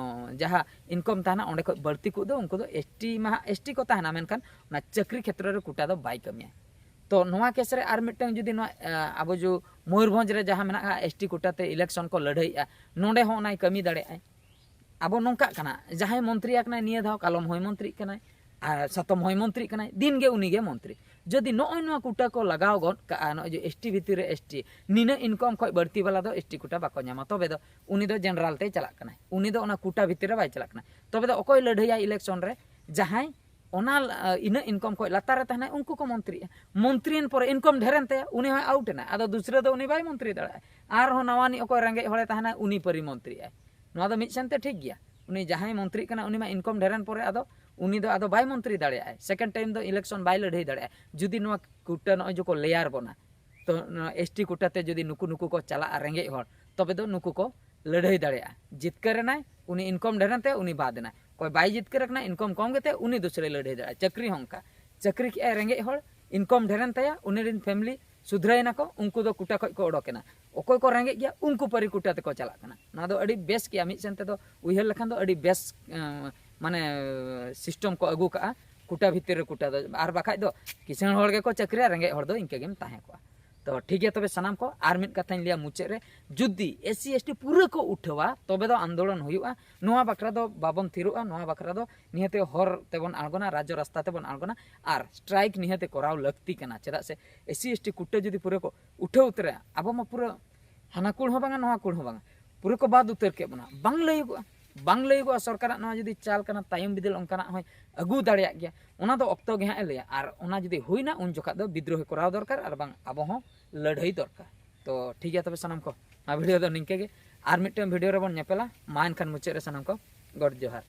ᱡᱟᱦᱟᱸ ᱤᱱᱠᱟᱢ ᱛᱟᱦᱮᱱᱟ ᱚᱸᱰᱮ ᱠᱷᱚᱱ ᱵᱟᱹᱲᱛᱤ ᱠᱚ ᱫᱚ ᱩᱱᱠᱩ ᱫᱚ ᱮᱥᱴᱤ ᱢᱟ ᱮᱥᱴᱤ ᱠᱚ ᱛᱟᱦᱮᱱᱟ, ᱢᱮᱱᱠᱷᱟᱱ ᱚᱱᱟ ᱪᱟᱹᱠᱨᱤ ᱠᱷᱮᱛᱨᱚ ᱨᱮ ᱠᱩᱴᱟ ᱫᱚ ᱵᱟᱭ ᱠᱟᱹᱢᱤᱭᱟ᱾ ᱛᱚ ᱱᱚᱣᱟ ᱠᱮᱥ ᱨᱮ ᱟᱨ ᱢᱤᱫᱴᱟᱝ ᱡᱩᱫᱤ ᱱᱚᱣᱟ ᱟᱵᱚ ᱡᱩ ᱢᱚᱭᱩᱨᱵᱷᱚᱸᱡᱽ ᱨᱮ ᱡᱟᱦᱟᱸ ᱢᱮᱱᱟᱜᱼᱟ ᱮᱥᱴᱤ ᱠᱩᱴᱟ ᱛᱮ ᱤᱞᱮᱠᱥᱚᱱ ᱠᱚ ᱞᱟᱹᱲᱦᱟᱹᱭᱮᱫᱼᱟ, ᱱᱚᱰᱮ ᱦᱚᱸ ᱚᱱᱟᱭ ᱠᱟᱹᱢᱤ ᱫᱟᱲᱮᱭᱟᱜᱼᱟᱭ᱾ ᱟᱵᱚ ᱱᱚᱝᱠᱟᱜ ᱠᱟᱱᱟ, ᱡᱟᱦᱟᱸᱭ ᱢᱚᱱᱛᱨᱤ ᱟᱠᱟᱱᱟᱭ ᱱᱤᱭᱟᱹ ᱫᱷᱟᱣ ᱠᱟᱞᱚᱢ ᱦᱚᱸᱭ ᱢᱚᱱᱛᱨᱤᱜ ᱠᱟᱱᱟᱭ, ᱟᱨ ᱥᱟᱛᱚᱢ ᱦᱚᱸᱭ ᱢᱚᱱᱛᱨᱤᱜ ᱠᱟᱱᱟᱭ, ᱫᱤᱱ ᱜᱮ ᱩᱱᱤ ᱜᱮ ᱢᱚᱱᱛᱨᱤ᱾ ᱡᱩᱫᱤ ᱱᱚᱜᱼᱚᱭ ᱱᱚᱣᱟ ᱠᱩᱴᱟ ᱠᱚ ᱞᱟᱜᱟᱣ ᱜᱚᱫ ᱠᱟᱜᱼᱟ, ᱱᱚᱜᱼᱚᱭ ᱡᱮ ᱮᱥᱴᱤ ᱵᱷᱤᱛᱤᱨ ᱨᱮ ᱮᱥᱴᱤ, ᱱᱤᱱᱟᱹᱜ ᱤᱱᱠᱟᱢ ᱠᱷᱚᱱ ᱵᱟᱹᱲᱛᱤ ᱵᱟᱞᱟ ᱫᱚ ᱮᱥᱴᱤ ᱠᱩᱴᱟ ᱵᱟᱠᱚ ᱧᱟᱢᱟ, ᱛᱚᱵᱮ ᱫᱚ ᱩᱱᱤ ᱫᱚ ᱡᱮᱱᱟᱨᱟᱞ ᱛᱮᱭ ᱪᱟᱞᱟᱜ ᱠᱟᱱᱟᱭ, ᱩᱱᱤ ᱫᱚ ᱚᱱᱟ ᱠᱩᱴᱟ ᱵᱷᱤᱛᱤᱨ ᱨᱮ ᱵᱟᱭ ᱪᱟᱞᱟᱜ ᱠᱟᱱᱟ᱾ ᱛᱚᱵᱮ ᱫᱚ ᱚᱠᱚᱭ ᱞᱟᱹᱲᱦᱟᱹᱭᱟ ᱤᱞᱮᱠᱥᱚᱱ ᱨᱮ? ᱡᱟᱦᱟᱸᱭ ᱚᱱᱟ ᱤᱱᱟᱹᱜ ᱤᱱᱠᱟᱢ ᱠᱷᱚᱱ ᱞᱟᱛᱟᱨ ᱨᱮ ᱛᱟᱦᱮᱱᱟᱭ, ᱩᱱᱠᱩ ᱠᱚ ᱢᱚᱱᱛᱨᱤᱜᱼᱟ᱾ ᱢᱚᱱᱛᱨᱤᱭᱮᱱ ᱯᱚᱨᱮ ᱤᱱᱠᱟᱢ ᱰᱷᱮᱨᱮᱱ ᱛᱟᱭᱟ, ᱩᱱᱤ ᱦᱚᱸᱭ ᱟᱣᱩᱴ ᱮᱱᱟ, ᱟᱫᱚ ᱫᱩᱥᱨᱟᱹ ᱫᱚ ᱩᱱᱤ ᱵᱟᱭ ᱢᱚᱱᱛᱨᱤ ᱫᱟᱲᱮᱭᱟᱜᱼᱟ᱾ ᱟᱨᱦᱚᱸ ᱱᱟᱣᱟᱱᱤᱡ ᱚᱠᱚᱭ ᱨᱮᱸᱜᱮᱡ ᱦᱚᱲᱮ ᱛᱟᱦᱮᱱᱟ, ᱩᱱᱤ ᱯᱟᱹᱨᱤ ᱢᱚᱱᱛᱨᱤᱜᱼᱟᱭ᱾ ᱱᱚᱣᱟ ᱫᱚ ᱢᱤᱫ ᱥᱮᱱᱛᱮ ᱴᱷᱤᱠ ᱜᱮᱭᱟ, ᱩᱱᱤ ᱡᱟᱦᱟᱸᱭ ᱢᱚᱱᱛᱨᱤᱜ ᱠᱟᱱᱟ ᱩᱱᱤ ᱢᱟ ᱤᱱᱠᱟᱢ ᱰᱷᱮᱨᱮᱱ ᱯᱚᱨᱮ ᱟᱫᱚ ᱩᱱᱤ ᱫᱚ ᱟᱫᱚ ᱵᱟᱭ ᱢᱚᱱᱛᱨᱤ ᱫᱟᱲᱮᱭᱟᱜᱼᱟᱭ, ᱥᱮᱠᱮᱱᱰ ᱴᱟᱭᱤᱢ ᱫᱚ ᱤᱞᱮᱠᱥᱚᱱ ᱵᱟᱭ ᱞᱟᱹᱲᱦᱟᱹᱭ ᱫᱟᱲᱮᱭᱟᱜᱼᱟ᱾ ᱡᱩᱫᱤ ᱱᱚᱣᱟ ᱠᱩᱴᱟᱹ ᱱᱚᱜᱼᱚᱭ ᱡᱮᱠᱚ ᱞᱮᱭᱟᱨ ᱵᱚᱱᱟ, ᱛᱚ ᱱᱚᱣᱟ ᱮᱥᱴᱤ ᱠᱩᱴᱟ ᱛᱮ ᱡᱩᱫᱤ ᱱᱩᱠᱩ ᱱᱩᱠᱩ ᱠᱚ ᱪᱟᱞᱟᱜᱼᱟ ᱨᱮᱸᱜᱮᱡ ᱦᱚᱲ, ᱛᱚᱵᱮ ᱫᱚ ᱱᱩᱠᱩ ᱠᱚ ᱞᱟᱹᱲᱦᱟᱹᱭ ᱫᱟᱲᱮᱭᱟᱜᱼᱟ᱾ ᱡᱤᱛᱠᱟᱹᱨ ᱮᱱᱟᱭ, ᱩᱱᱤ ᱤᱱᱠᱟᱢ ᱰᱷᱮᱨᱮᱱ ᱛᱟᱭᱟ, ᱩᱱᱤ ᱵᱟᱫ ᱮᱱᱟᱭ᱾ ᱚᱠᱚᱭ ᱵᱟᱭ ᱡᱤᱛᱠᱟᱹᱨ ᱟᱠᱟᱱᱟ, ᱤᱱᱠᱟᱢ ᱠᱚᱢ ᱜᱮᱛᱟᱭᱟ, ᱩᱱᱤ ᱫᱩᱥᱨᱟᱭ ᱞᱟᱹᱲᱦᱟᱹᱭ ᱫᱟᱲᱮᱭᱟᱜᱼᱟ᱾ ᱪᱟᱹᱠᱨᱤ ᱦᱚᱸ ᱚᱱᱠᱟ, ᱪᱟᱹᱠᱨᱤ ᱠᱮᱜᱼᱟᱭ ᱨᱮᱸᱜᱮᱡ ᱦᱚᱲ, ᱤᱱᱠᱟᱢ ᱰᱷᱮᱨᱮᱱ ᱛᱟᱭᱟ, ᱩᱱᱤ ᱨᱮᱱ ᱯᱷᱮᱢᱞᱤ ᱥᱩᱫᱷᱨᱟᱹᱭᱮᱱᱟ ᱠᱚ, ᱩᱱᱠᱩ ᱫᱚ ᱠᱩᱴᱟ ᱠᱷᱚᱡ ᱠᱚ ᱚᱰᱚᱠᱮᱱᱟ᱾ ᱚᱠᱚᱭ ᱠᱚ ᱨᱮᱸᱜᱮᱡ ᱜᱮᱭᱟ, ᱩᱱᱠᱩ ᱯᱟᱹᱨᱤ ᱠᱩᱴᱟ ᱛᱮᱠᱚ ᱪᱟᱞᱟᱜ ᱠᱟᱱᱟ᱾ ᱱᱚᱣᱟ ᱫᱚ ᱟᱹᱰᱤ ᱵᱮᱥ ᱜᱮᱭᱟ, ᱢᱤᱫ ᱥᱮᱱ ᱛᱮᱫᱚ ᱩᱭᱦᱟᱹᱨ ᱞᱮᱠᱷᱟᱱ ᱫᱚ ᱟᱹᱰᱤ ᱵᱮᱥ, ᱮᱸ, ᱢᱟᱱᱮ ᱥᱤᱥᱴᱮᱢ ᱠᱚ ᱟᱹᱜᱩ ᱠᱟᱜᱼᱟ ᱠᱩᱴᱟ ᱵᱷᱤᱛᱤᱨ ᱨᱮ ᱠᱩᱴᱟ ᱫᱚ᱾ ᱟᱨ ᱵᱟᱠᱷᱟᱡ ᱫᱚ ᱠᱤᱥᱟᱹᱬ ᱦᱚᱲ ᱜᱮᱠᱚ ᱪᱟᱹᱠᱨᱤᱭᱟ, ᱨᱮᱸᱜᱮᱡ ᱦᱚᱲ ᱫᱚ ᱤᱱᱠᱟᱹ ᱜᱮᱢ ᱛᱟᱦᱮᱸ ᱠᱚᱜᱼᱟ᱾ ᱛᱚ ᱴᱷᱤᱠ ᱜᱮᱭᱟ, ᱛᱚᱵᱮ ᱥᱟᱱᱟᱢ ᱠᱚ ᱟᱨ ᱢᱤᱫ ᱠᱟᱛᱷᱟᱧ ᱞᱟᱹᱭᱟ ᱢᱩᱪᱟᱹᱫ ᱨᱮ, ᱡᱩᱫᱤ ᱮᱥ ᱥᱤ ᱮᱥ ᱴᱤ ᱯᱩᱨᱟᱹ ᱠᱚ ᱩᱴᱷᱟᱹᱣᱟ, ᱛᱚᱵᱮ ᱫᱚ ᱟᱱᱫᱳᱞᱚᱱ ᱦᱩᱭᱩᱜᱼᱟ᱾ ᱱᱚᱣᱟ ᱵᱟᱠᱷᱨᱟ ᱫᱚ ᱵᱟᱵᱚᱱ ᱛᱷᱤᱨᱚᱜᱼᱟ, ᱱᱚᱣᱟ ᱵᱟᱠᱷᱨᱟ ᱫᱚ ᱱᱤᱦᱟᱹᱛ ᱦᱚᱨ ᱛᱮᱵᱚᱱ ᱟᱬᱜᱚᱱᱟ, ᱨᱟᱡᱽᱡᱚ ᱨᱟᱥᱛᱟ ᱛᱮᱵᱚᱱ ᱟᱬᱜᱚᱱᱟ, ᱟᱨ ᱥᱴᱨᱟᱭᱤᱠ ᱱᱤᱦᱟᱹᱛ ᱠᱚᱨᱟᱣ ᱞᱟᱹᱠᱛᱤ ᱠᱟᱱᱟ᱾ ᱪᱮᱫᱟᱜ ᱥᱮ ᱮᱥ ᱥᱤ ᱮᱥ ᱴᱤ ᱠᱩᱴᱟᱹ ᱡᱩᱫᱤ ᱯᱩᱨᱟᱹ ᱠᱚ ᱩᱴᱷᱟᱹᱣ ᱩᱛᱟᱹᱨᱟ, ᱟᱵᱚ ᱢᱟ ᱯᱩᱨᱟᱹ ᱦᱟᱱᱟ ᱠᱩᱲ ᱦᱚᱸ ᱵᱟᱝᱟ, ᱱᱚᱣᱟ ᱠᱩᱲ ᱦᱚᱸ ᱵᱟᱝᱟ, ᱯᱩᱨᱟᱹ ᱠᱚ ᱵᱟᱫ ᱩᱛᱟᱹᱨ ᱠᱮᱫ ᱵᱚᱱᱟ᱾ ᱵᱟᱝ ᱞᱟᱹᱭᱚᱜᱚᱜᱼᱟ, ᱵᱟᱝ ᱞᱟᱹᱭᱚᱜᱚᱜᱼᱟ᱾ ᱥᱚᱨᱠᱟᱨᱟᱜ ᱱᱚᱣᱟ ᱡᱩᱫᱤ ᱪᱟᱞ ᱠᱟᱱᱟ, ᱛᱟᱭᱚᱢ ᱵᱤᱫᱟᱹᱞ ᱚᱱᱠᱟᱱᱟᱜ ᱦᱚᱸᱭ ᱟᱹᱜᱩ ᱫᱟᱲᱮᱭᱟᱜ ᱜᱮᱭᱟ, ᱚᱱᱟ ᱫᱚ ᱚᱠᱛᱚ ᱜᱮ ᱦᱟᱸᱜ ᱮ ᱞᱟᱹᱭᱟ᱾ ᱟᱨ ᱚᱱᱟ ᱡᱩᱫᱤ ᱦᱩᱭᱱᱟ, ᱩᱱ ᱡᱚᱠᱷᱟᱜ ᱫᱚ ᱵᱤᱫᱽᱨᱳᱦᱤ ᱠᱚᱨᱟᱣ ᱫᱚᱨᱠᱟᱨ, ᱟᱨ ᱵᱟᱝ ᱟᱵᱚ ᱦᱚᱸ ᱞᱟᱹᱲᱦᱟᱹᱭ ᱫᱚᱨᱠᱟᱨ᱾ ᱛᱚ ᱴᱷᱤᱠ ᱜᱮᱭᱟ, ᱛᱚᱵᱮ ᱥᱟᱱᱟᱢ ᱠᱚ ᱱᱚᱣᱟ ᱵᱷᱤᱰᱤᱭᱳ ᱫᱚ ᱱᱤᱝᱠᱟᱹ ᱜᱮ᱾ ᱟᱨ ᱢᱤᱫᱴᱮᱱ ᱵᱷᱤᱰᱤᱭᱳ ᱨᱮᱵᱚᱱ ᱧᱮᱯᱮᱞᱟ᱾ ᱢᱟ ᱮᱱᱠᱷᱟᱱ ᱢᱩᱪᱟᱹᱫ ᱨᱮ ᱥᱟᱱᱟᱢ ᱠᱚ ᱜᱚᱰ ᱡᱚᱦᱟᱨ᱾